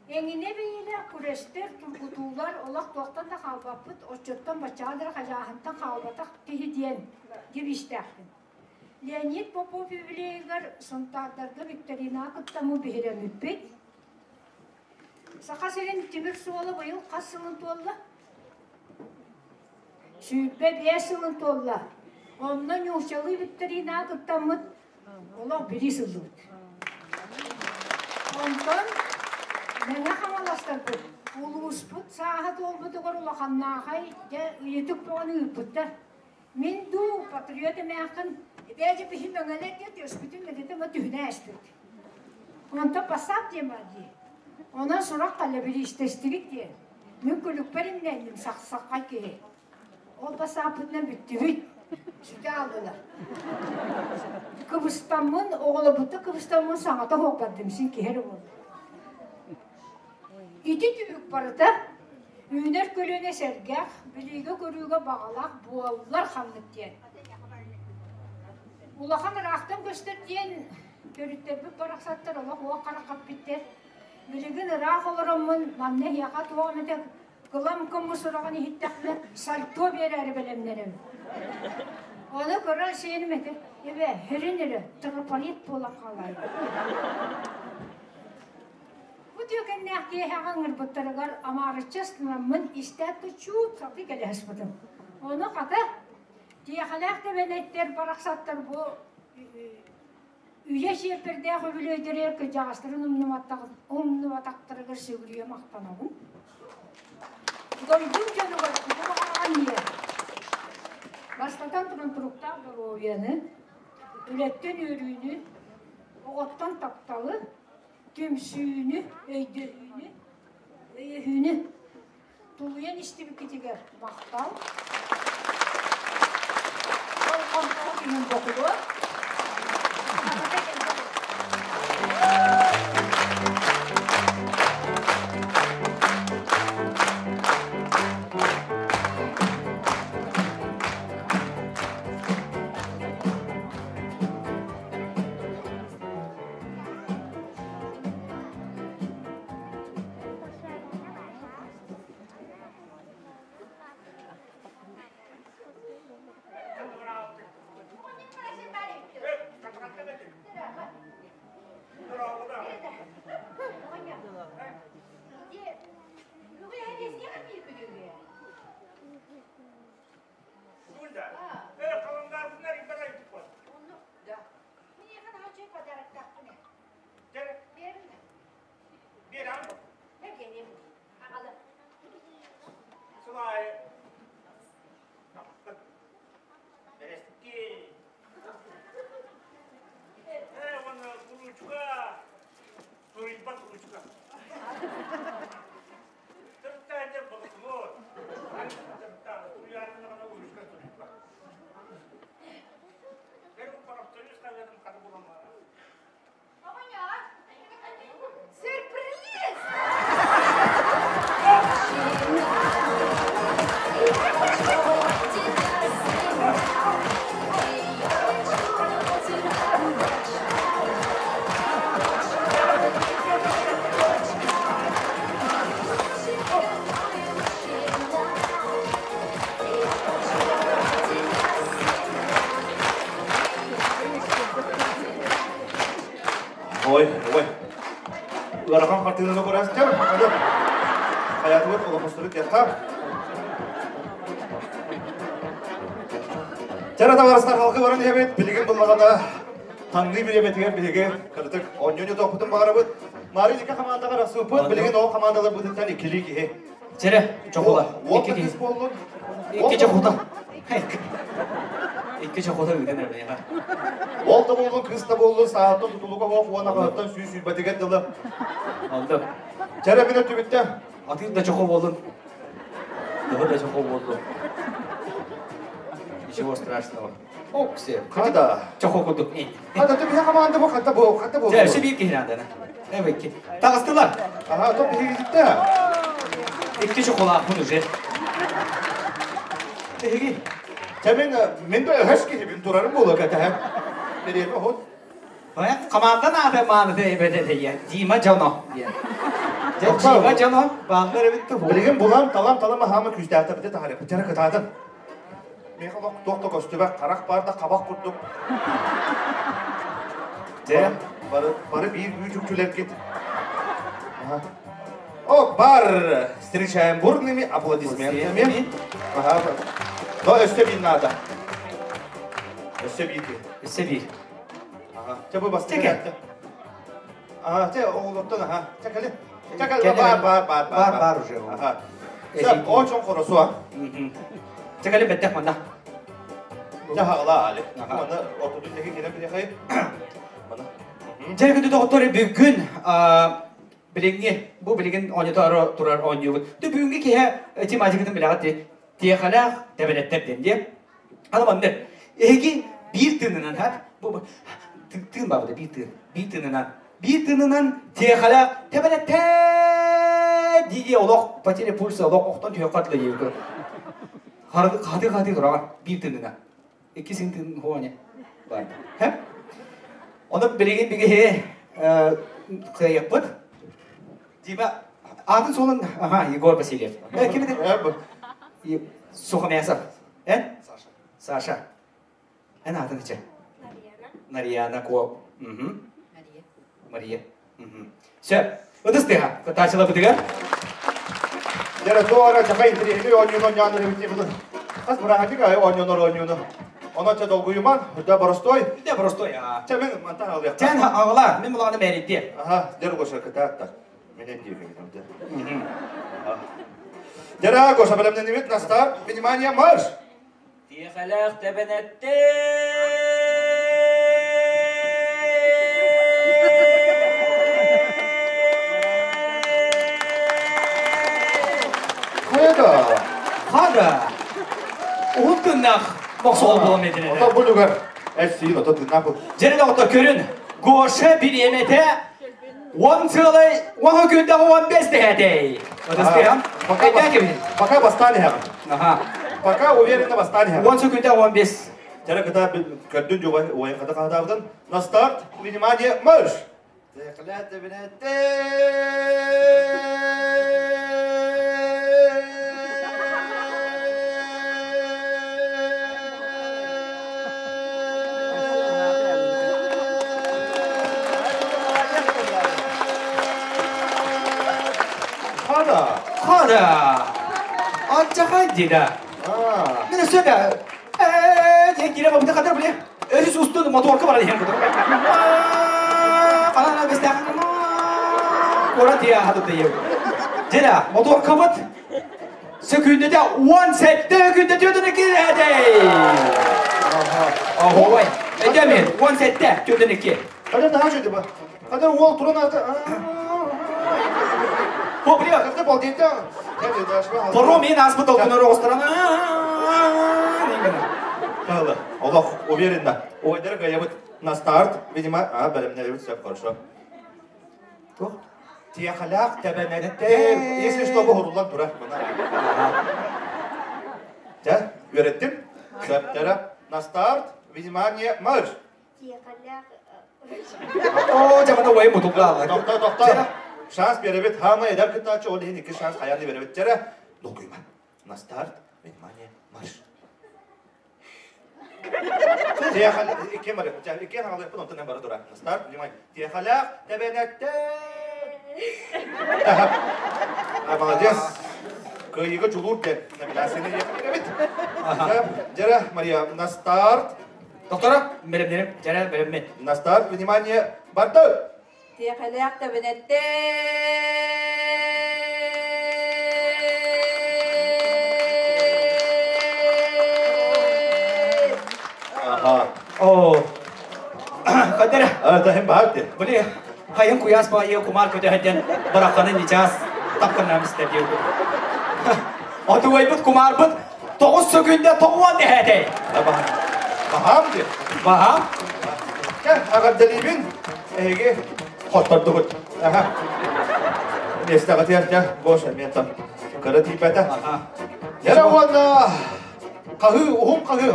Эҥинэ бэйэлээх күрэстэр, тургутуулар олох туохтан да хаалбаппыт, оччоттон баччаҕа дылы хадьааһынтан хаалбатах киһи диэн девизтээхпин. Леонид Попов юбилейыгар Сунтаардарга викторинаҕа кыттаммын биһирэммиппит. Саха сирин тимир суола быйыл хас сылын туолла? 25 сылын туолла. Онно нууччалыы викторинаҕа кыттаммыт олох бириис ыллыбыт. Онтон Мэҥэ Хаҥаластарбыт улууспут сааһа туолбутугар улаханнаахай дьэ ыйытык бөҕөнү ыыппыттар. Мин дуу, патриот эмээххин, бээдьэ биһи мэҥэлэр диэн түөспүтүн мэтэтэ ма түһүнэ ээспит. Онтон бассаап диэн баар дии. Онон сурах кэллэ билиистэстибит диэн. Мин күлүкпэр имнэнним сахсаххай киһи. Ол бассааппытынан бүттүбүт. Сүтэ ааллылар. Кыбыстаммын, оҕолорбуттан кыбыстаммын саҥата суох бардым, син киһи эрэ буолла. Ити түбүк барыта. Үүнэр көлүөнэ сэргэх, билиигэ-көрүүгэ баҕалаах буоллар ханнык диэн. Улахан ыраахтан көстөр диэн төрүттэрбит барахсаттар олох уох харахха эппиттэр. Билигин ыраах олороммун манна эһиэхэ туох эмэтэ кылам кыммы сураҕын иһиттэхпинэ сальто биэрээри бэлэмнэнэбин. Ону кыра сиэним этэ, эбээ, һэрин эрэ, трафарет буолан хаалаайы. Бу түөкэннээх киэһэҕэ ыҥырбыттарыгар амаарыччы астынаммын истээт да чуут сатыы кэлэ сыспытым. Ону хата, тиэхэлээх тэбэнэттэр барахсаттар бу үйэ сиэппэрдээх үбүлүөйдэригэр кырдьаҕастарын умнубатахтарыгар сүгүрүйэ махтанабын. Дойдум дьонугар тугу баҕараҕын диэн. Бастатан туран туруктаах доруобуйаны, үлэттэн үөрүүнү, оҕоттон тапталы, түмсүүнү, өйдөһүүнү, өйөһүүнү тулуйан истибиккитигэр махтал. Болҕомтоҕут иһин бокулуот. Ой, ой. Ыарахан хартыынаны көрөстөр. Хайатыбыт олохостурут яхта. Чара табарыстар халқы баран иһэбит, билигин буллаҕына таҥныы бириэмэтигэр биһиги кырдык оонньууну тохпутун баҕарабыт. Мари икки командаҕа расыппыт, билигин ол командаларбытыттан иккилии киһи. Чэрэ, чохула. Икки киһи буоллун. Икки чохута. Икки чохута ыытан эрэ Ол да буоллун, кыыс да буоллун, сааттан тутулуга суох уонна хаһыттан сүүс сүүрбэтигэр дылы. Онто. Чэрэ мин өттүбүттэ. Атыыр да чоху буоллун. Тыһы да чоху буоллун. Ничего страшного. Оксе. Хада. Чоху курдук. Хада, ты биһи команда бу, хата бу, хата бу. Дьэ, өссө биир киһи наада. Эбэкки. Таҕыстылар. Ага, то биһиги дитте. Икки чохулаахпын уже. Биһиги. Чэ мин мин да өһөс киһибин турарым буолуо кэтэһэн. Бириэмэ хут. Команда наада мааны эбэтэ Дима дьоно диэн. Дима дьоно бааллар эбит ту. Билигин булан талам талам аһаама күүстээхтэрбити таһарыппыт дьара кытаатын. Миэхэ олох туох да көстүбэт, харах баар да хабах курдук. Дьэ, бары, бары биир үүчүкчүлэргит. О, бар! Встречаем бурными аплодисментами. Ага. Но өссө биир наада. Өссө биир. Өссө биир. Ага. Чэ, бу бастакы. Ага, чэ, оҕолортон, ага. Чэ, кэлин. Чэ, кэл, бар, бар, бар, бар. Бар уже. Ага. Чэ, очень хорошо. Чэ, кэлин бэттэх манна. Чэ, хаҕала, Али. Манна ортотун диэки кэлэн билиэхэй. Манна. Дьэ, күндү доҕоттор, бүгүн билиҥҥи, бу билигин оонньотоору турар оонньуубут. Ты бүгүҥҥү киһи тематикатын билэҕит дии. Тиэхэлээх тэбэнэттэр диэн дии. Аны манна эһиги биир тыынынан ха бу тыын баабыта биир тыын биир тыынынан биир тыынынан тиэхэлээх тэбэнэттэр Дии-дии олох потеря пульса олох охтон түһүөххэ дылы диэбит. Хаты-хаты тураҕын биир тыынына. Икки син тыын хуоня бар. Хэ? Оны билигин биги кыайыппыт. Дима атын суолун ага Егор Васильев. Ким это? Сухомясов. Э? Саша. Саша. Эн атын иче? Нарьяна. Нарьяна ко. Мария. Мария. Все. Ытыс тыаһа. Кытаачылабытыгар. Дьэ, туора чака интириэһинэй оонньууну оонньоон эрэбит буду. Хас бырааһынньык аайы оонньонор оонньууну. Онон чэ долгуйуман, үрдэ боростой. Үрдэ боростой, аа. Чэ, мин мантан алыахха. Чэн аҕала, мин булаҕаны мээрийдиэ. Аха, дьэ, Гоша кытаатта. Мен диэхин дьэ. Дьэ, Гоша, бэлэмнэнибит, на старт, внимание, марш! Тиэхэлээх тэбэнэттэ Хада. Хада. Уһун тыннаах мохсоҕол буолан мединene. Ото булугар эссиин ото тыннаах бу. Дьэрин оҕото көрүн. Гоша бириэмэтэ он целый он күндэ 15 дэһэтэй. Ытыстыам. Пока бастаан иһэҕин. Аха. Пока уверенно бастаан иһэҕин. 10 күндэ 15. Дьэрэ кыта көрдүн дьуба уойан хата хаһытаабытын. На старт, внимание, марш! Хада. Хада. Аччахай дида. Мен өссө да диэн киирэ бабыта хатар биле. Өрүс устун моторка баран иһэн кутур. Канана бестэх. Кора тия хатыта ев. Дена моторкабыт сөкүндүтэ 17 күндө төдөнө кирэдэй. Охой. Эдемин 17 төдөнө ки. Хада наһаа үчүгэй ба. Хада уол туран ата. О, бля, Хада балдейта. Поро мен аспыт толкунар оҕустаран. Олох уверенно. Ойдар гаябыт на старт, видимо, а, бэлэмнэбит сөп хорошо. Тиэхэлээх тэбэнэттэр, если что, буһуруллан турар. Дьэ, үөрэттим. Сөптөрө. На старт, внимание, марш! О, дьэ, мана уайым мутуглаалар. Тохто, тохто. Шанс беребит. Хаама эдэр кыттааччы, ол иһин икки шанс хайаан да беребит. Дьэрэ, долгуйма. На старт, внимание, марш! Тиэхэлээх, иккиэн бары, иккиэн хаалыахпын, онтон эн бары тура. На старт, внимание. Тиэхэлээх, тэбэнэттэ! А, молодец. Кыайыыга дьулуур диэн номинацияны иэхтирэбит. Дьэрэ, Мария, на старт. Доктора, бэлэмнэрим, дьэрэ, бэлэммин. На старт, внимание, барды! Тиэхэлээх тэбэнэттэ! Ага. О, Кадыр. Тахим баар де. Били, хайын куяс баайы кумар көтөһөден бараханы ничаас тапканнам истер диэбит. Отугайбыт кумарбыт тоҕус сөкүндэ тоҕуан дэһэтэй. Баһаам де. Баһаам. Кэ, аҕардалиибин. Эһиги хоттордугут. Аха. Миэстэҕитигэр дьэ, Гоша, мен там кыра тиийбэтэ. Дьэ уонна хаһыы, уһун хаһыы,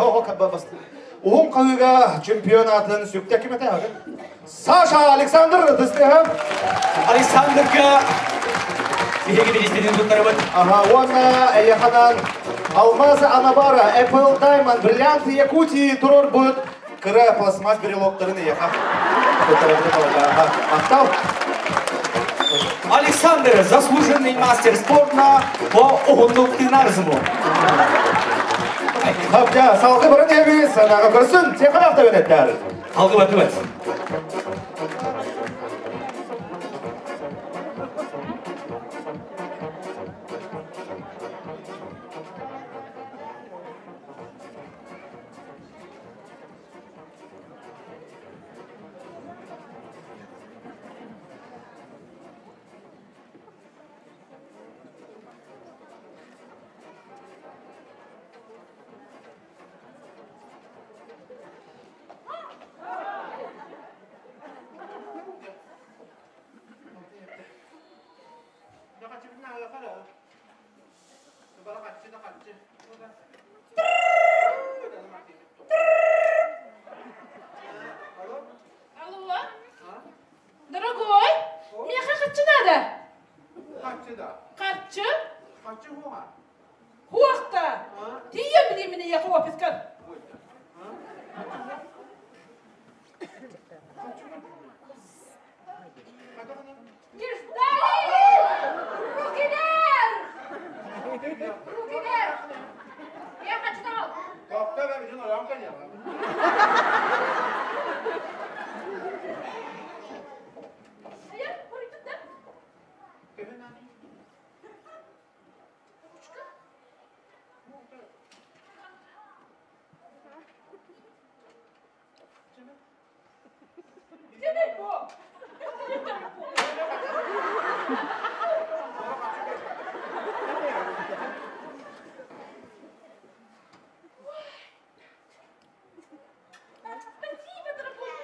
уһун хаһыыга чемпионатын сүктэ ким этэ? Саша Александр Тыстыһа. Александрга биһиги бириститин туттарыбыт. Ага, уонна эйэханан Алмазы Анабара, Apple Diamond, Бриллианты Якутии турорбут кыра пластмасс брелоктарын эйэха туттарабыт. Махтал. Александр, заслуженный мастер спорта по уһуннук тыынарзыму. Хапта, салгы барын эби, санаға көрсін, теханақ та Алгы батыбат. Алло? Дорогой, миэхэ харчы наада. Харчы да. Харчы? Харчы хуоҕа. Хуохта! Тиийэ билимин эйиэхэ офискар. Не ждали! Руки вверх! Руки вверх! Я хочу дал! Тохто бе, бүтүн орон кэлиэҕэ. Спасибо, дорогой.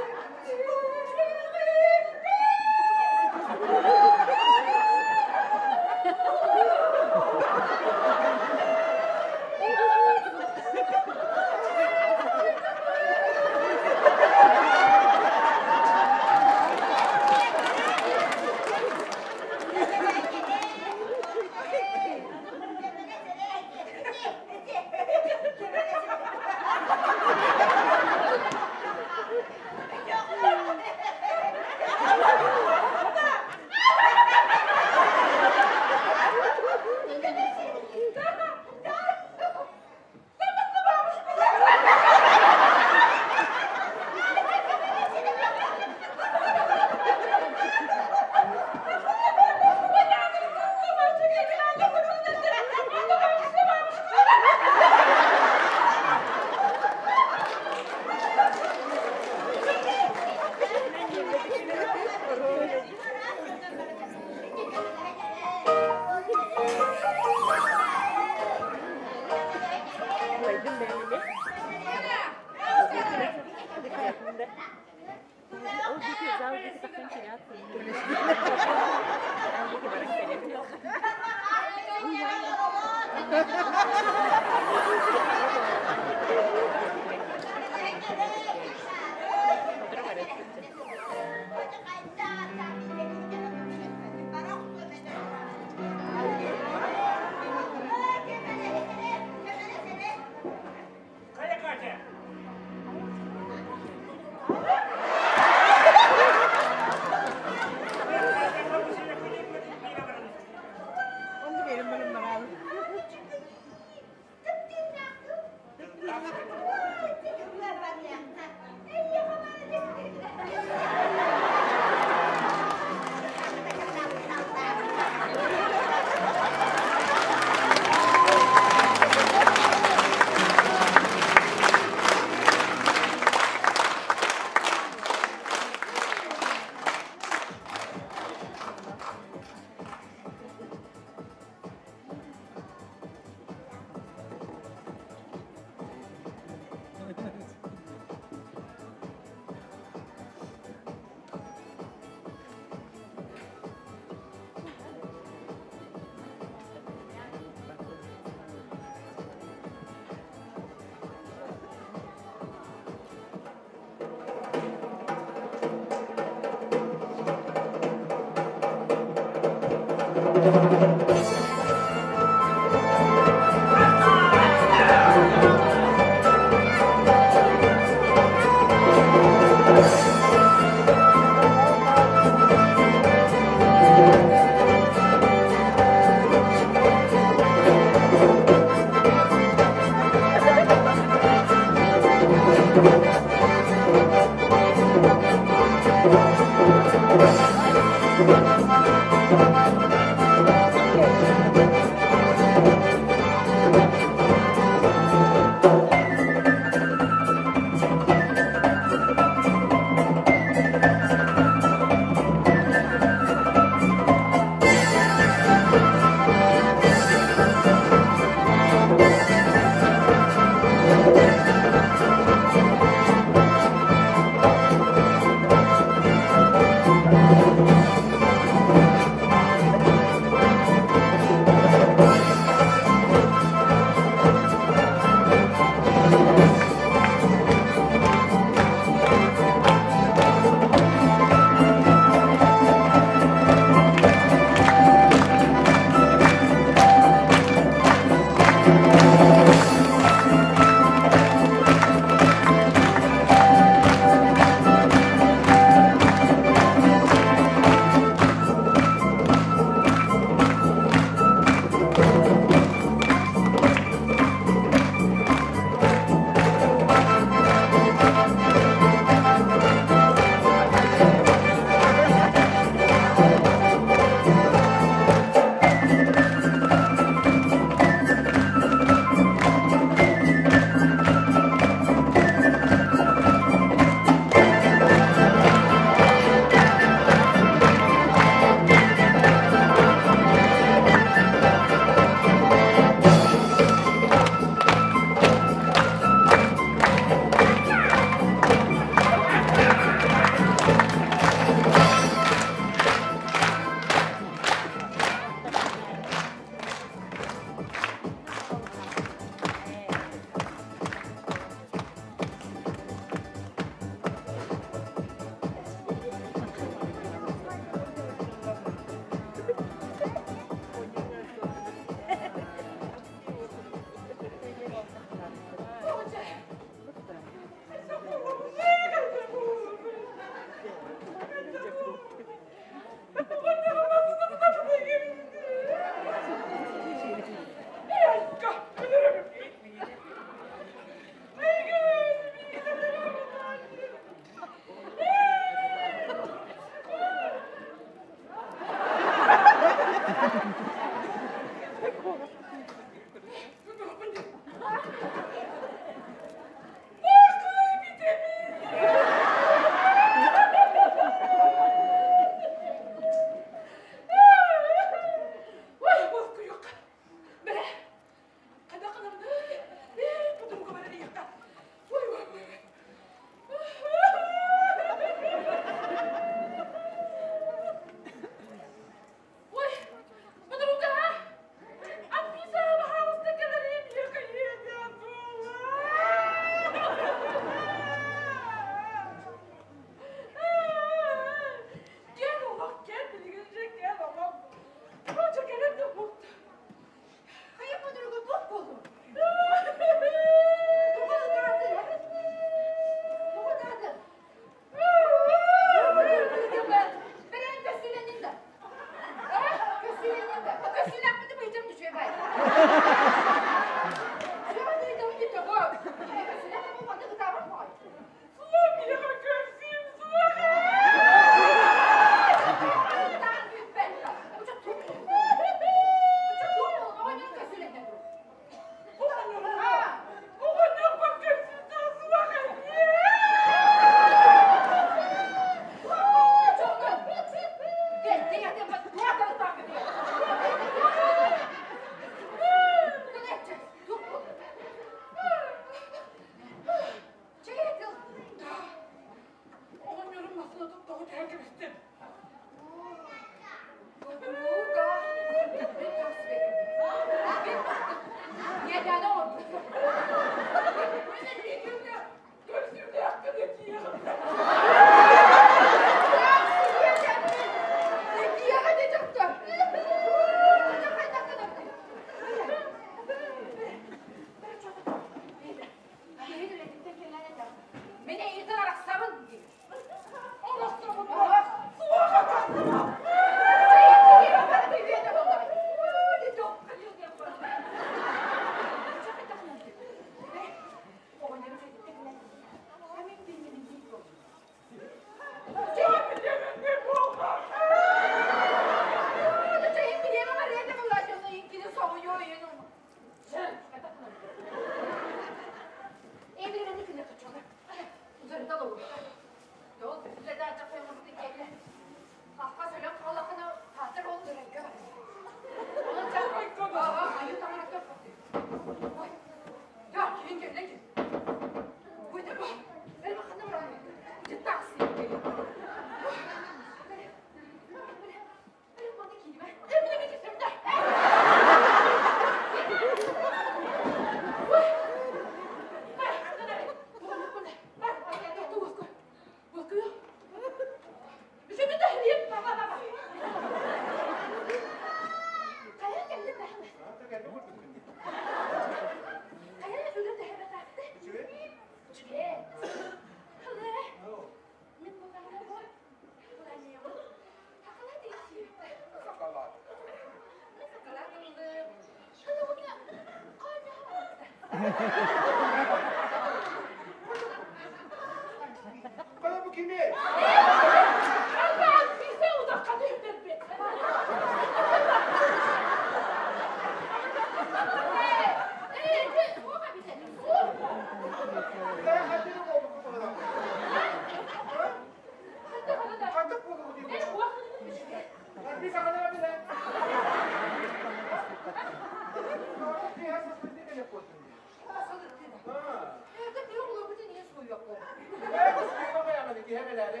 Киһи кэлээри.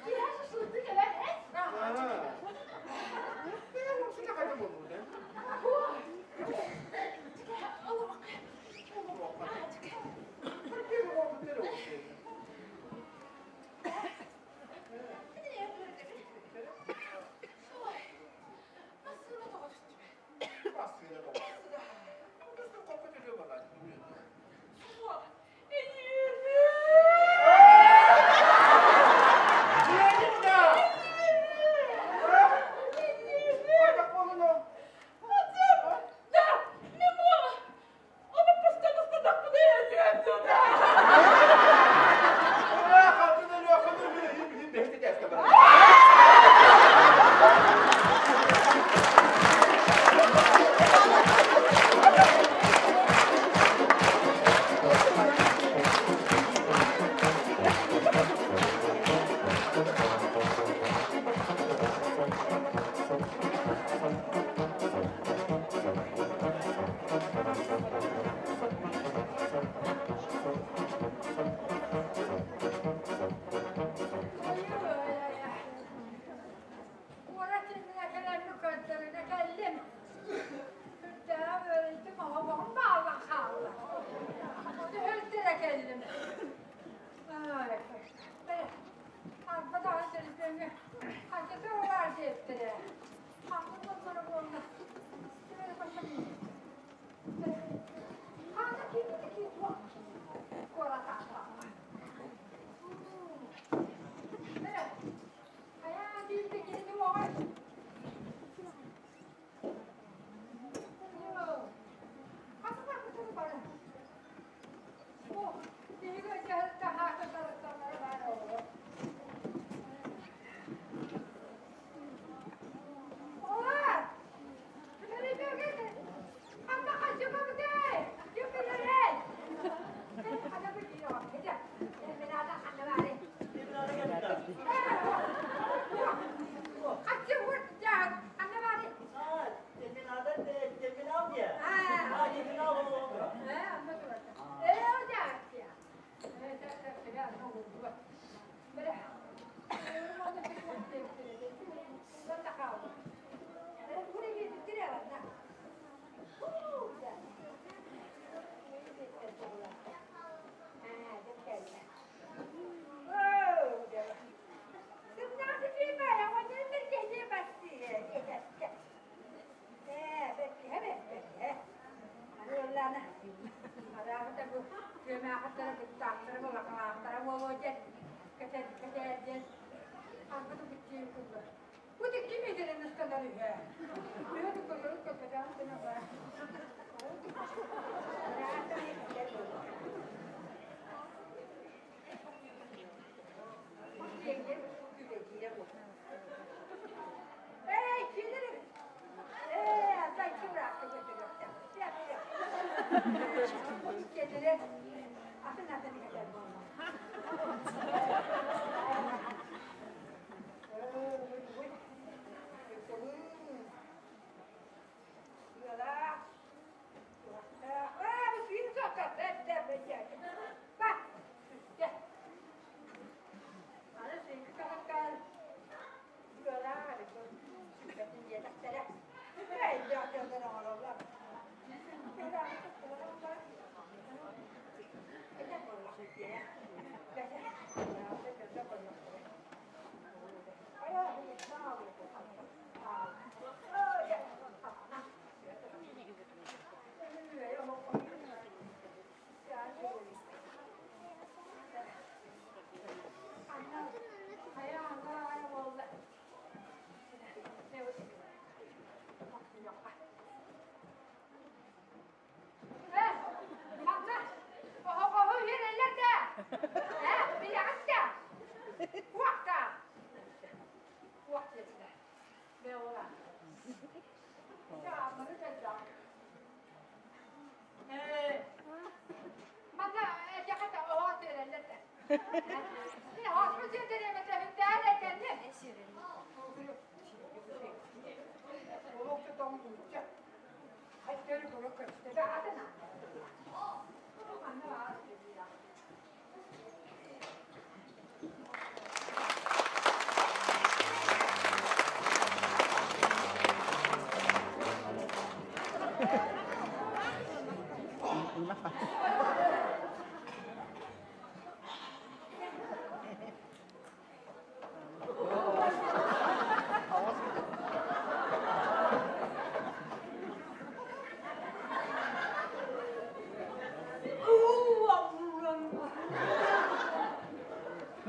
Киһи шашлыкты кэлэр, э? Куорат иннинэ кэлэммин көрдөрүнэ кэллим. Сүрдээҕин үөрэнтим, оһоҕоһум бааллан хаалла. Ону өлтөрө кэллим. Арба даҕаны төлөпүөҥҥэ хаччата баар диэбиттэрэ. Ханнык номнуора буолла? Хаана киирбитэ киирбит куорат аата. Хайаа киирбитэ киһи оҕой. Хата барбытын бары. Терминал диye. Ha, terminal oldu.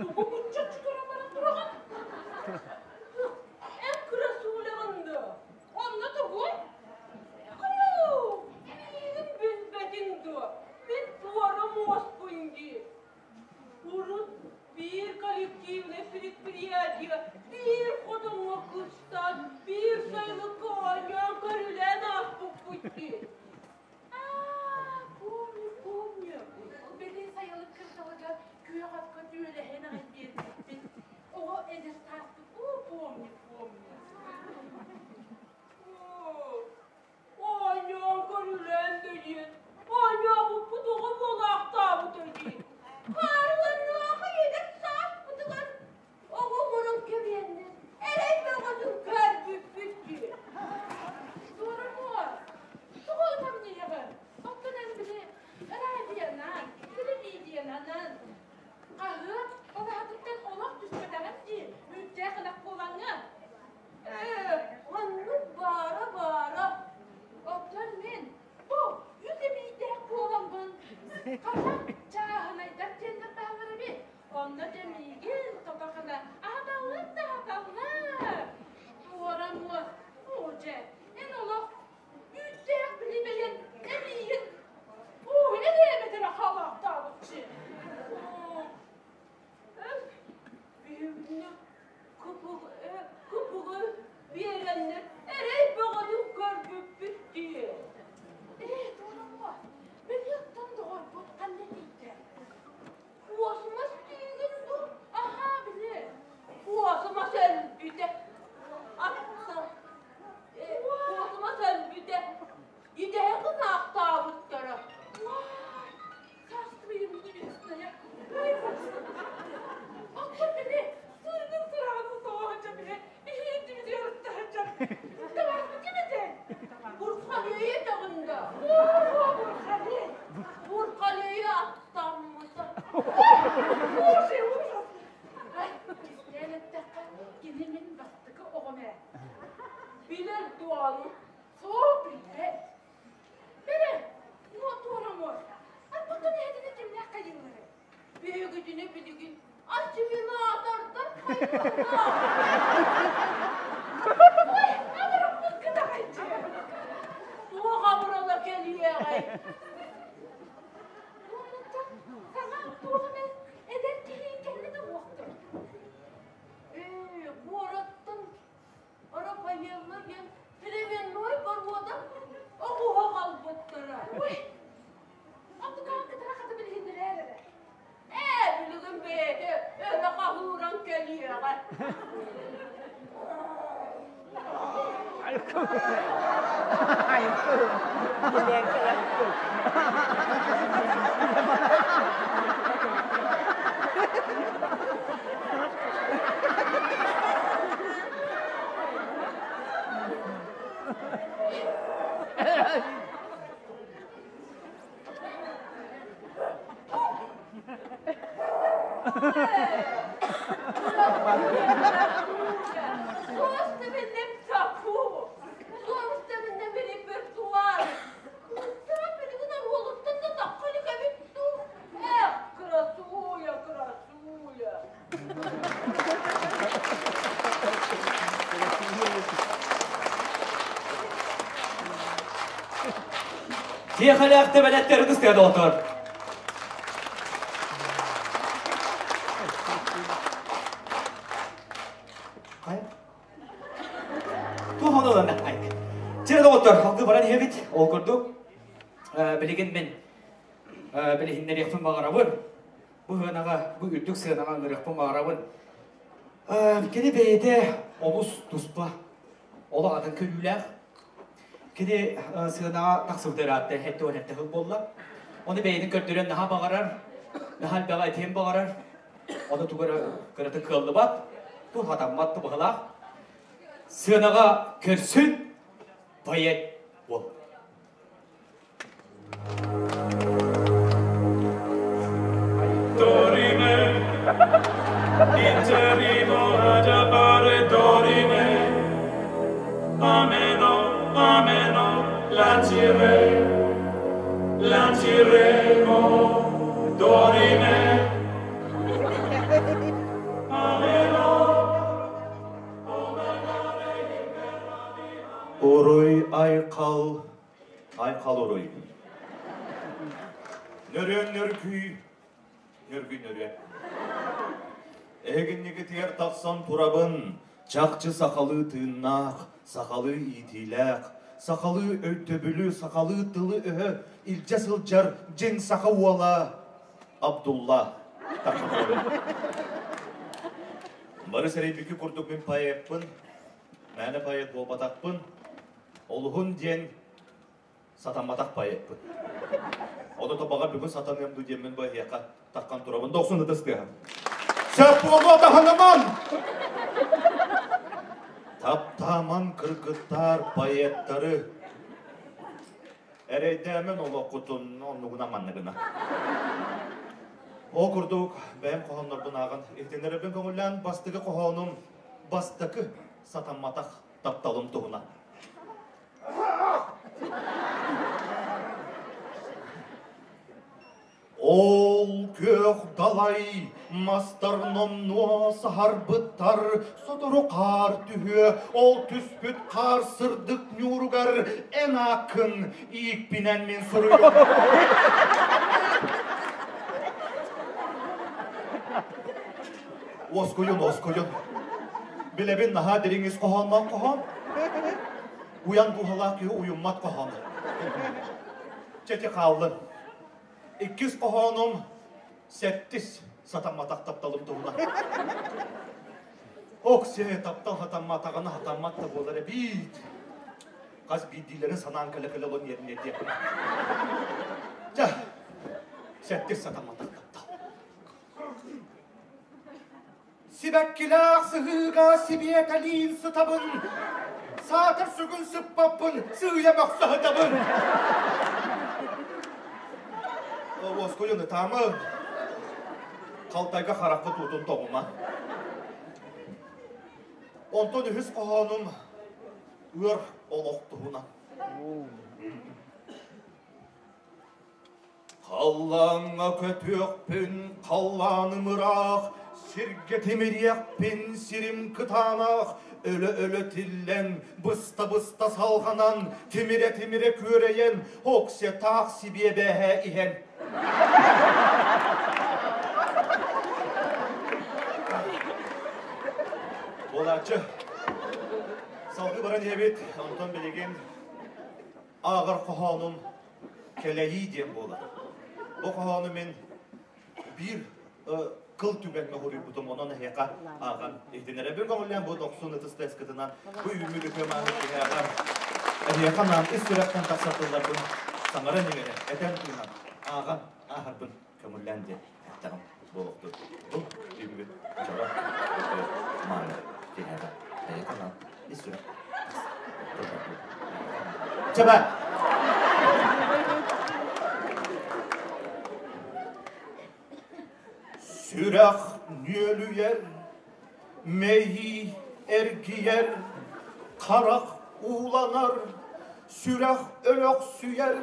Тугу муччаччы көрөн баран тураҕын? Эн кырасуулаҕын дуо? Онно тугуй? Хайоо, миигин билбэтиҥ дуо? Мин туора муоспун дии. Урут биир коллективнай предприятие биир хотоҥҥо кыстаан, биир сайылыкка оонньоон көрүлээн ааспыппыт дии. Аа, помню, помню. Били сайылык кырдалыгар күөх акка түөлэһэн аҕай биэрбиппит. Оҕо эдэр сааспыт, о, помню, помню. Оонньоон көрүлээн да диэн, оонньообуппут оҕо буолаахтаабыта дии. Хаарыаннаах эдэр сааспытыгар оҕо оҥорон кэбиһэннэр, эрэй бөҕөтүн көрбүппүт дии. Туора тоҕо ытамньыйаҕын? Оттон эн били радионан, телевидениенан хаһыат балаһатыттан олох түспэтэҕин дии, үүттээх ынах буолаҥҥын. Ээ, оннук баара-баара. Оттон мин бу үс эмиийдээх буоламмын, хата чааһынайдар диэннэр бааллар эбит. Онно дьэ миигин тотохуна аһаталлар да аһаталлар. Туора муос, оо дьэ, эн олох үүттээх билимэйэн эмиийин оо элээмэтэрэ хаалаахтаабыччы. Биһигини купугу биэрэннэр эрэй бөҕөнү көрбүппүт дии. Ээ, туораҕа, били оттон доҕорбут ханна тиийдэ? Куосумас тиийгин дуу? Аһаа, били. Куосумас өлбүтэ. Атта. Куосумас өлбүтэ. Идэһэ кынаахтаабыттара. Царство ему небесное. Оттон били сыыгын сыраҕын соҕоһунча били иһиинтибити ырыттаһынча табарбыт ким этэ? Бурхалей этэҕин да? Оо, Бурхалей! Бурхалейы аттаммыта. Боже, ужас! Ай, кистээн эттэххэ, кини мин бастакы оҕом ээ. Билэр дуону? Суох билбэт. Бэрэ, нуотуорамуор, арбытын эһэтини кимнээх хайыыллары? Биһигитини билигин ассимилатордар хайыыллар. Ой, абыраппыт кытаҕайчы. Туох абырала кэлиэҕэй? Уонуттан саҥа туох эмэ эдэр киһи кэллэ да уохтур. Ээ, куораттан Рафаэлло диэн племенной боруода оҕуһа аҕалбыттара. Ой, онтукаҕын кытара хата билиһиннэрээр эрэ. Ээ, билигин бэйэтэ өрө хаһыыран кэлиэҕэ. Эх, красуля, красуля! Тиэхэлээх тэбэнэттэри ытыстыа доҕоттор. Туох ону ылан айк. Чэ доҕоттор, алгы баран иһэбит. Ол курдук, билигин мин билиһиннэриэхпин баҕарабын. Бу сыанаҕа, бу үрдүк сыанаҕа ыҥырыахпын баҕарабын. Кини бэйэтэ олус туспа, олох атын көрүүлээх. Кини сыанаҕа тахсыбыта ыраатта, 77 сыл буолла. Ону бэйэтин көрдөрөн наһаа баҕарар, наһаа элбэҕи этиэн баҕарар. Ону тугу эрэ кыратык кыаллыбат, туһатаммат быһылаах. Сыанаҕа көрсүн, поэт буол. Dorime, interimo ad appare dorime, ameno, ameno, lancire, lanciremo, dorime. Айхал, айхал уруй. Нөрүөн нөргүй, нөргүй нөрүөн. Эһигиннигитигэр тахсан турабын, чахчы сахалыы тыыннаах, сахалыы иитиилээх, сахалыы өйдөбүлү, сахалыы тылы-өһө илдьэ сылдьар дьиҥ саха уола Абдулла тахсан турабын. Бары сэрэйбикки курдук мин поэппын, мээнэ поэт буолбатахпын, олуһун диэн сатамматах поэппын. Ото баҕар бүгүн сатаныам дуу диэммин бу эһиэхэ таххан турабын. Дохсун ытыс тыаһа. Сөп буолуо таһыныман! Таптааман кыргыттар поэттары. Эрэйдээмэн олоххутун оннугунан манныгына. Ол курдук бэйэм хоһооннорбун ааҕан иһитиннэрэрбин көҥүллээн бастакы хоһоонум бастакы сатамматах тапталым туһунан. Ол күөх далай мастар номнуо саһарбыттар, сотору хаар түһүө, ол түспүт хаар сырдык ньууругар эн ааккын иикпинэн мин суруйуом. Уоскуйун, уоскуйун. Билэбин наһаа дириҥ ис хоһоонноох хоһоон. Уйан дууһалаах киһи уйуммат хоһооно. Чэти хааллын. Иккис хоһоонум сэттис сатамматах тапталым туһунан. Оксе, таптал хатамматаҕына хатаммат да буолар эбиит. Хас биирдиилэрин санаан кэлэ-кэлэ олон иэрниэтиэ. Дьэ, сэттис сатамматах таптал. Сибэккилээх сыһыыга сибиэтэлиин сытабын, саатар сүгүн сыппаппын, сыыйа мөхсө сытабын. Уоскуйун ытаамын, халтайга хараххыт уутун тоҕума. Онтон үһүс хоһоонум ыар олох туһунан. Халлааҥҥа көтүөхпүн, халлааным ыраах, сиргэ тимириэхпин, сирим кытаанах, өлө-өлө тиллэн, быста-быста салҕанан, тимирэ-тимирэ күөрэйэн, оксе таах сибиэбээһэ иһэн. Буолааччы, салгыы баран иһэбит, онтон билигин ааҕар хоһоонум Кэлэйии диэн буолар. Бу хоһоону мин биир кыл түгэҥҥэ хоруйбутум, онон эһиэхэ ааҕан иһитиннэрэбин көҥүллээн бу дохсун ытыс тыаскытынан бу үүммүт үтүө мааны киһиэхэ эһиэхэ анаан ис сүрэхтэн тахсар тылларбын саҥаран иҥэрэн, этэн тыынан ааҕан ааһарбын көҥүллээн диэн эттэҕим буолуохтун. Бу үүммүт дьоро үтүө мааны киһиэхэ эһиэхэ анаан ис сүрэх тылларбын Чаба! Сүрэх нүөлүйэр, мэйии эргийэр, харах ууланар, сүрэх өлөхсүйэр,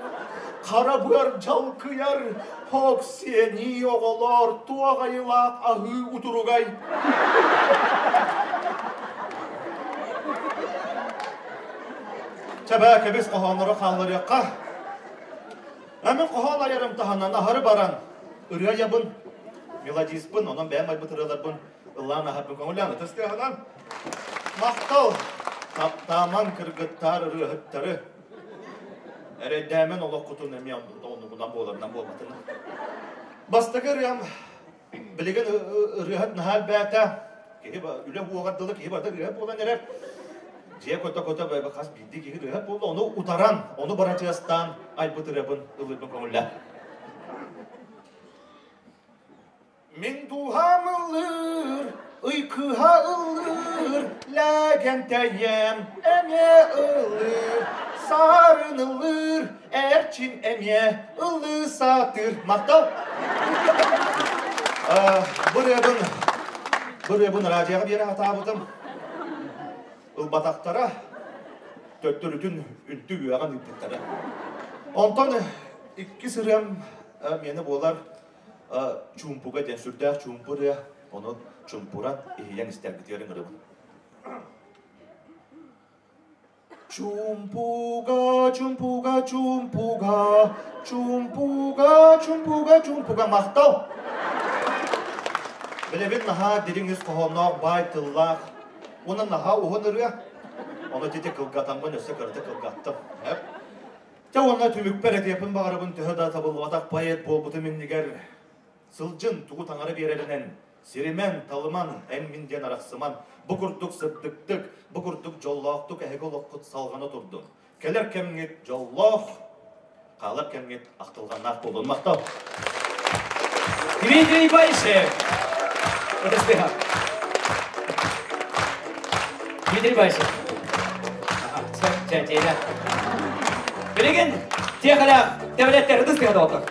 хара быар дьалкыйар, һоок сиэнии оҕолоор туох айылаах аһыы утуругай. Чэбээ кэбис хоһооннору хаалларыахха. Мин хоһоон айарым таһынан аһары баран ырыа айабын, мелодиспын, онон бэйэм айбыт ырыаларбын ыллаан аһарбын көҥүллээн ытыс тыаһынан. Махтал! Таптааман кыргыттаар ырыаһыттары. Эрэйдээмэн олоххутун эмиэ оннугунан буоларынан буолбатына. Бастакы ырыам билигин ырыаһыт наһаа элбээтэ. Киһи үлэ уоҕар дылы киһи барыта ырыаһыт буолан эрэр. Дьиэ көтө-көтө хас биирдии киһи ырыаһыт буолла. Ону утаран, ону бырачыастаан айбыт ырыабын ыллыырбын көҥүллээ. Мин дууһам ыллыыр, ый кыыһа ыллыыр, лэгэнтэйэм эмиэ ыллыыр, саарын ыллыыр, эрчин эмиэ ыллыы сатыыр. Махтал! Бу ырыабын, бу ырыабын радиоҕа биэрэ сатаабытым. Ылбатахтара, төттөрүтүн үнтү үөҕэн ыыппыттара. Онтон иккис ырыам миэнэ буолар чуумпуга диэн сүрдээх чуумпу ырыа, ону чумпуран иһийэн истэргитигэр ыҥырабын. Чумпуга, чумпуга, чумпуга, чумпуга, чумпуга, чумпуга махтал. Билэбин наһаа дириҥ ис хоһоонноох баай тыллаах, уонна наһаа уһун ырыа. Ону ити кылгатаммын өссө кырата кылгаттым. Чэ уонна түмүкпэр этиэхпин баҕарабын төһө да табыллыбатах поэт буолбутум иннигэр сылдьын тугу таҥара биэрэринэн Сиримэн, талыман, эн-мин диэн арахсыман, бу курдук сырдыктык, бу курдук дьоллоохтук эһиги олоххут салҕана турдун. Кэлэр кэмҥит дьоллоох, хаалар кэмҥит ахтылҕаннаах буолун. Махтал! Дмитрий Байшев! Ытыстыха. Дмитрий Байшев. Чэ, чэ, Билигин тиэхэлээх тэбэлэттэр ытыстыха доҕоттор.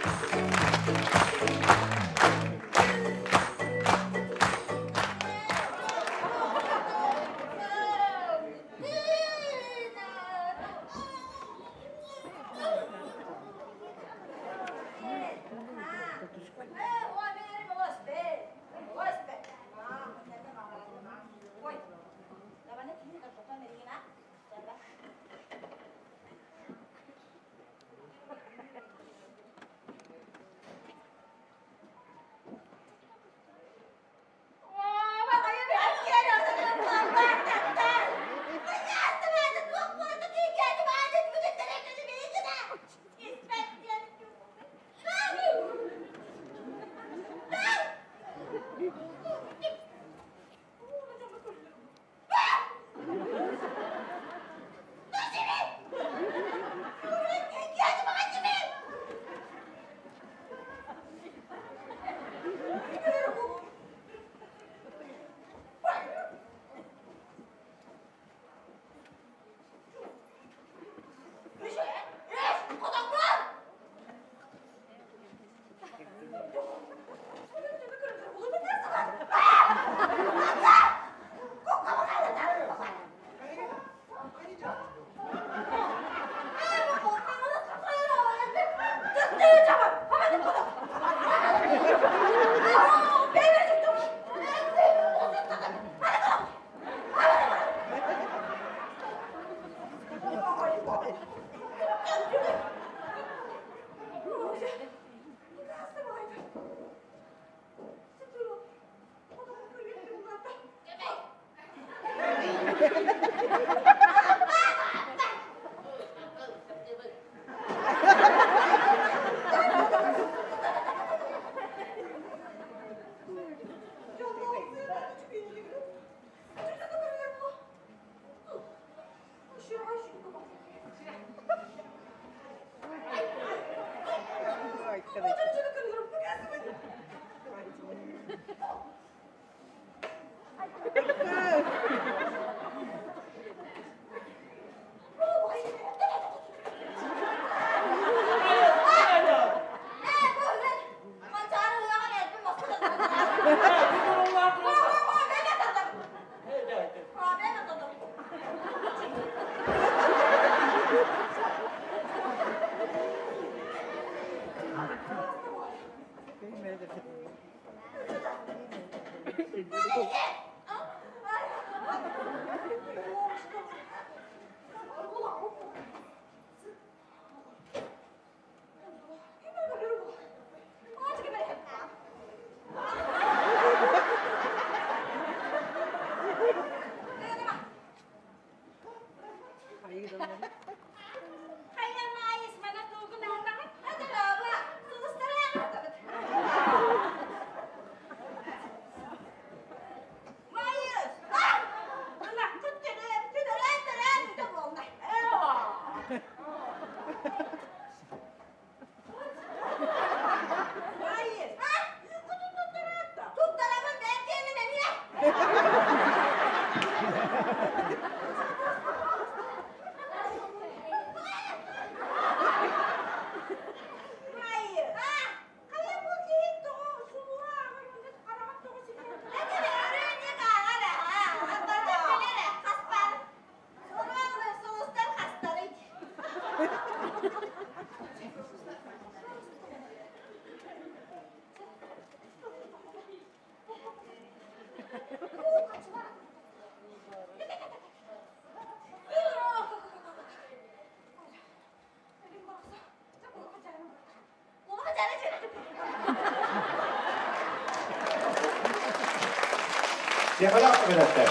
Тиэхэлээх тэбэнэттэр.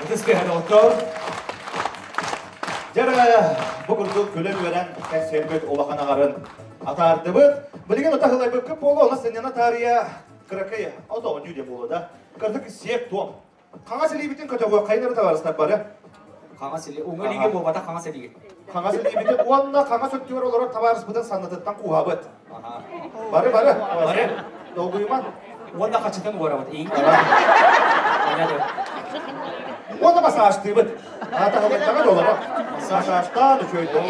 Ытыс тыаһа доҕоттоор. Дьэ бу курдук күлэн-үөрэн кэнсиэрбит улахан аҥарын атаардыбыт. Билигин отаһылайбыккыт буолуо, онно сынньана таарыйа кыракый ото оонньуу диэн буолуо да. Кырдык сиэк-туом. Хаҥас илиибитин көтөҕүөххэйин эрэ табаарыстар бары. Хаҥас илии, уҥа илиигэ буолбатах хаҥас илиигэ. Хаҥас илиибитин уонна хаҥас өттүгэр олорор табаарыспытын саннытыттан кууһабыт. Бары бары. Бары. Долгуйуман. Уонна хачытын уорабыт. Уонна массажтыыбыт. Аата долара. Массажтаан үчүөйдүк.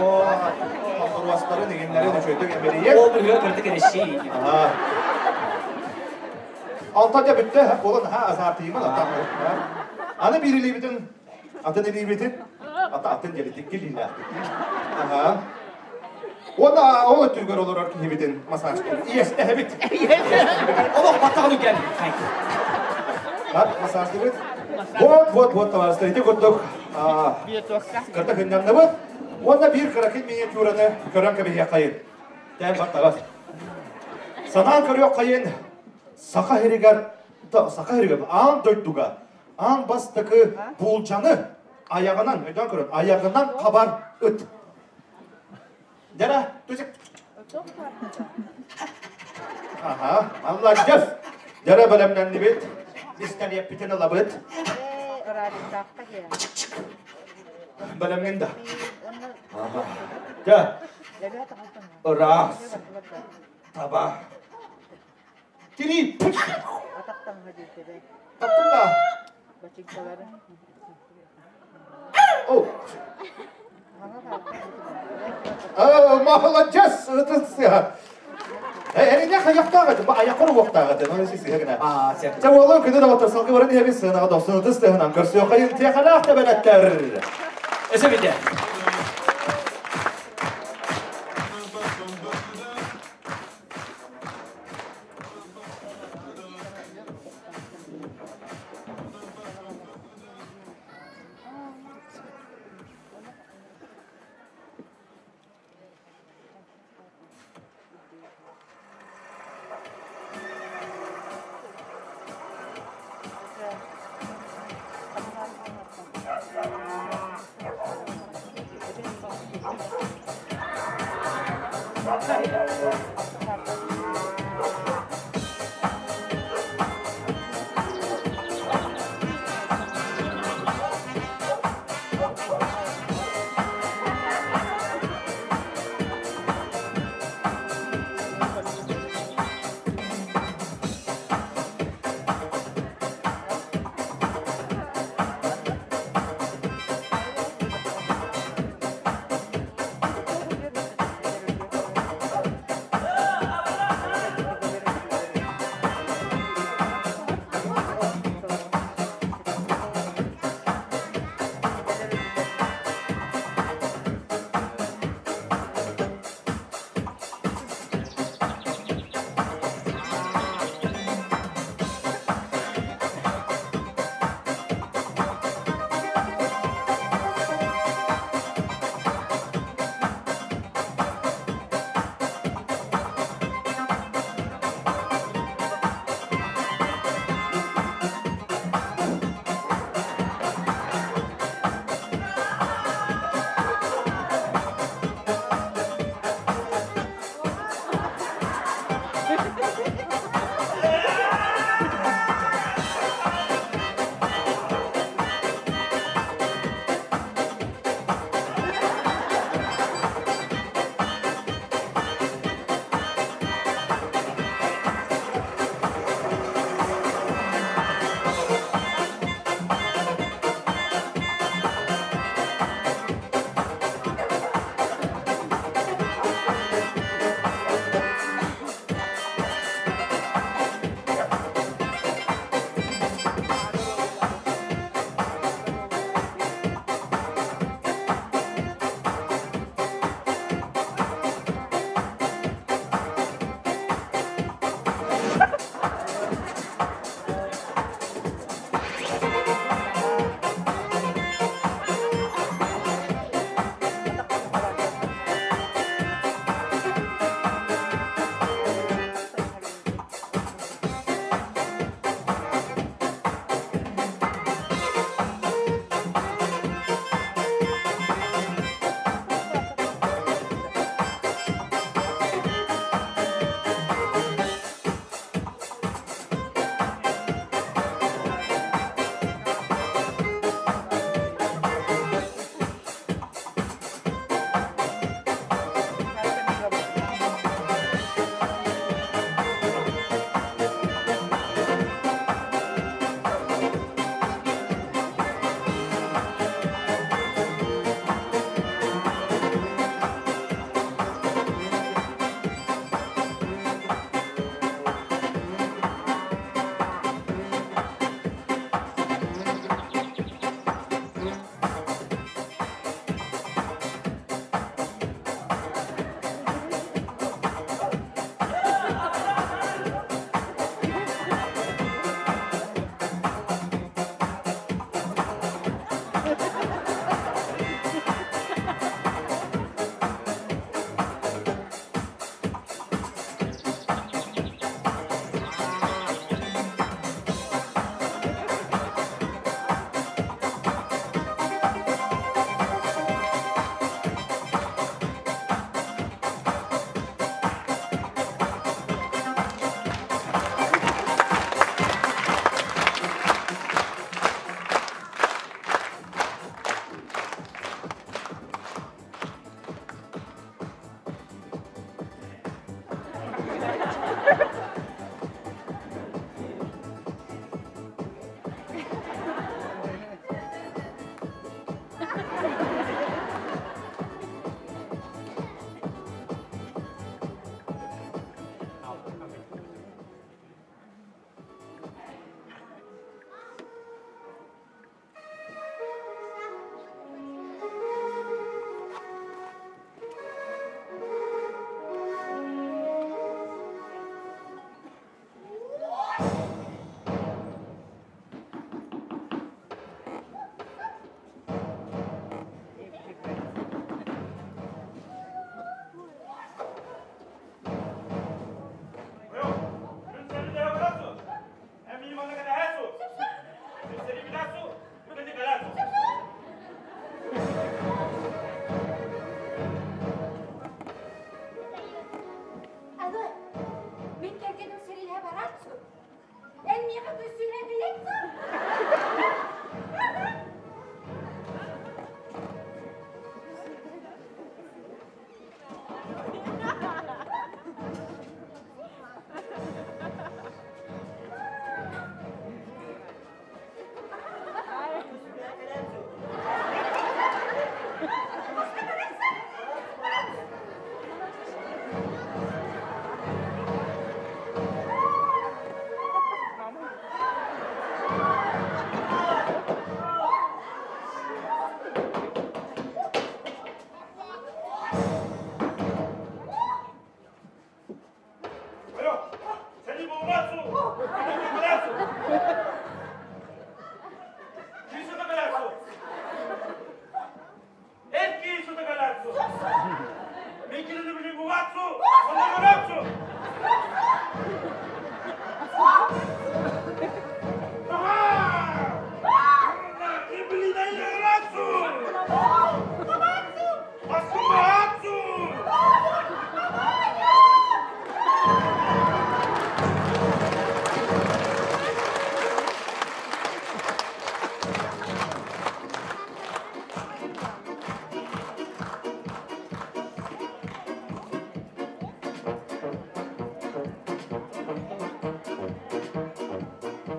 Хоруостарын, иҥиннэрин үчүөйдүк эмирийэр. Ол быһыа кырдык эрэши. Онтон дьэ бүттэ, буолан наһаа азартыйыман аттан. Аны биир илиибитин, атын илиибитин, ата атын диэри икки илиилээхпит. Аха. Уонна ол өттүгэр олорор киһибитин массажтыыр. Иэстэһэбит. Олох баттаҕын үкэн. Бар, массажтыыбыт. Вот, вот, вот, товарищтар, ити курдук кырта хынньанныбыт. Уонна биир кыракый миниатюраны көрөн кэбиһиэххэйин. Тэн баттаҕас. Санаан көрүөххэйин, саха сиригэр, саха сиригэр, аан дойдуга аан бастакы буулдьаны айаҕынан, өйдөөн көрөн, айаҕынан хабар ыт. Дьара, тусик. Аха, молодец. Дьара бэлэмнэннибит. Пистолеппитин ылабыт. Бэлэмҥин да. Дьэ, ыраас таба. Тири. Таптың да. О. Молодец, ытыс. Эрине хайахтаах этим, аяққар уохтаах этим, оны сиһэ гына. Чэ буоллун күнү доҕоттор салгы баран иһэбин сыанаҕа дохсун ытыс тыаһынан көрсүөххэйин тиэхэлээх тэбэнэттэр. Өсө бите.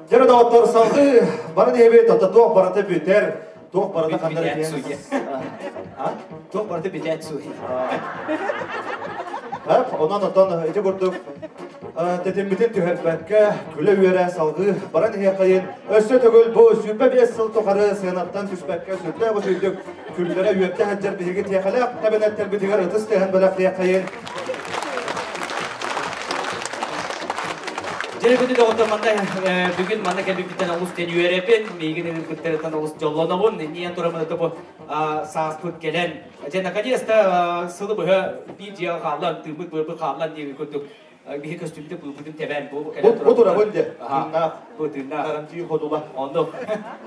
Дьэ доҕоттор салгыы баран иһэбит, ата туох барыта бүтэр, туох барыта ханна эрэ суйа. Туох барыта бүтээт суйа. Онон отон ити курдук тэтиммитин түһэрбэккэ күлэ-үөрэ салгыы баран иһиэхэйин өссө төгүл бу 25 сыл тухары сыанаттан түспэккэ сүрдээх үчүгдүк күллэрэ үөрдэ сылдьар биһиги тиэхэлээх тэбэнэттэрбитигэр ытыс тыаһын бэлэхтиэхэйин. Дьэ күндү доҕоттор манна бүгүн манна кэлбиппиттэн олус диэн үөрэпин, миигин ыҥырбыттарыттан олус дьоллонобун. Ниэн тураммын бу сааспыт кэлэн, дьэ наконец-то сылы быһа биир дьиэҕэ хааллан, тыыммыт быарбыт хааллан диэби курдук биһи көстүүбүтэ быыбытын тэбэн бу кэлэн Бу турабын де. Тыыннаах. Бу тыыннаах. Карантин ходула. Онно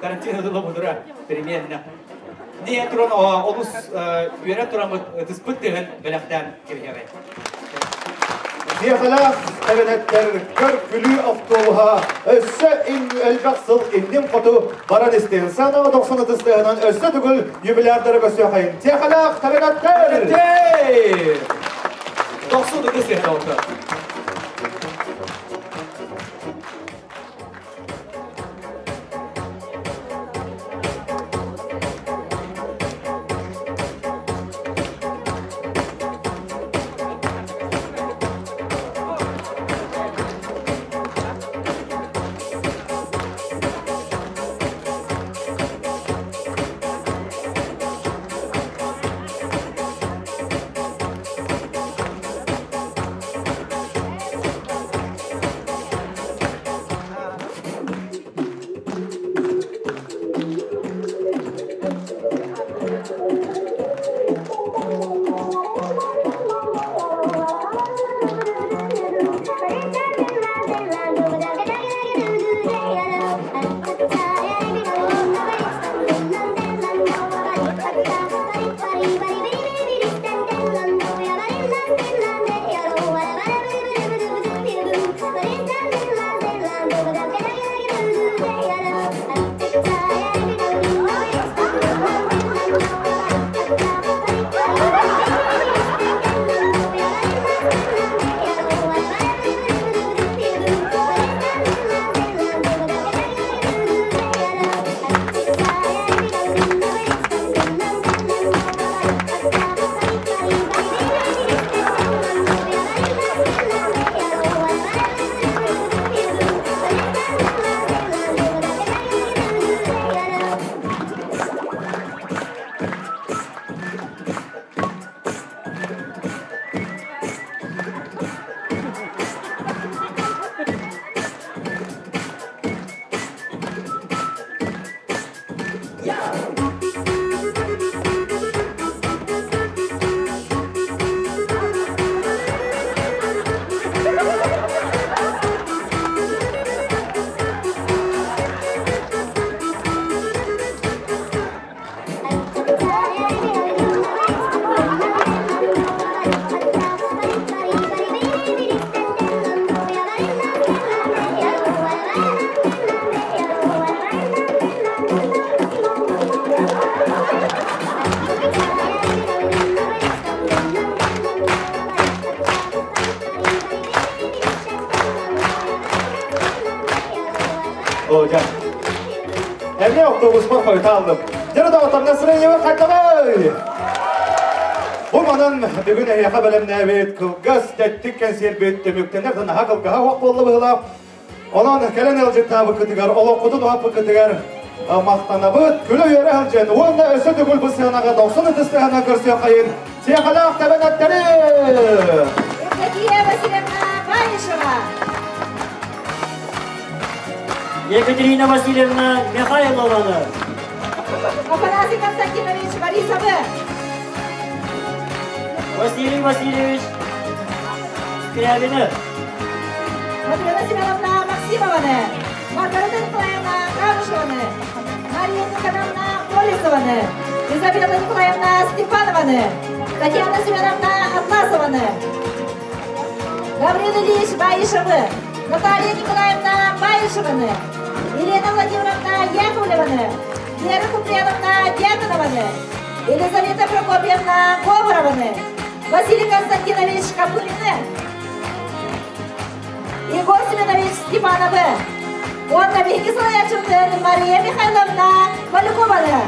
карантин ходула бутура примерно. Ниэн туран олус үөрэ тураммыт ытыспыт тыһын бэлэхтээн кэбиһэҕин. Тиэхэлээх тэбэнэттэр көр-күлүү автобуһа өссө элбэх сыл иннин хоту баран истин. Санаҕа 90 ытыстыһынан өссө төгүл юбилярдары көрсүөхайын. Тиэхэлээх тэбэнэттэр! 90 ытыс тыһынан О, дьэ. Эмиэ автобуспар хойутааллым. Дьэ, доҕоттор, настроениебар хайдаҕый? Бу манан бүгүн эһиэхэ бэлэмнээбит кылгас тэттик кэнсиэрбит түмүктэнэр да наһаа кылгаһа уох буолла быһыылаах. Онон кэлэн ыалдьыттаабыккытыгар, олоххутун уһаппыккытыгар махтанабыт. Күлэ-үөрэ сылдьын уонна өссө төгүл бу сыанаҕа дохсун ытыстыһана көрсүөххэйин Сиэхэлээх тэбэнэттэри! Евдокия Васильевна Баишева! Екатерина Васильевна Михайлованы! Афанасий Константинович Борисовы! Василий Васильевич Скрябины! Матрена Семеновна Максимованы! Маргарита Николаевна Камышеваны! Мария Николаевна Колесованы! Изабелла Николаевна Степанованы! Татьяна Семеновна Атласованы! Гаврил Ильич Баишевы! Наталья Николаевна Баишеваны! Елена Владимировна Яковлеваны! Вера Куприяновна Дьяконованы! Елизавета Прокопьевна Говорованы! Василий Константинович Копырины! Егор Семенович Степановы! Уонна биһиги салайааччыбытын Мария Михайловна Малюкованы!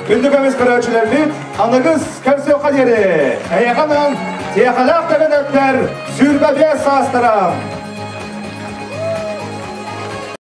Күндү көмүс көрөөччүлэрбит, аныгыс көрсүөххэ диэри! Эйиэхэ анаан Тиэхэлээх тэбэнэттэр 25 саастара!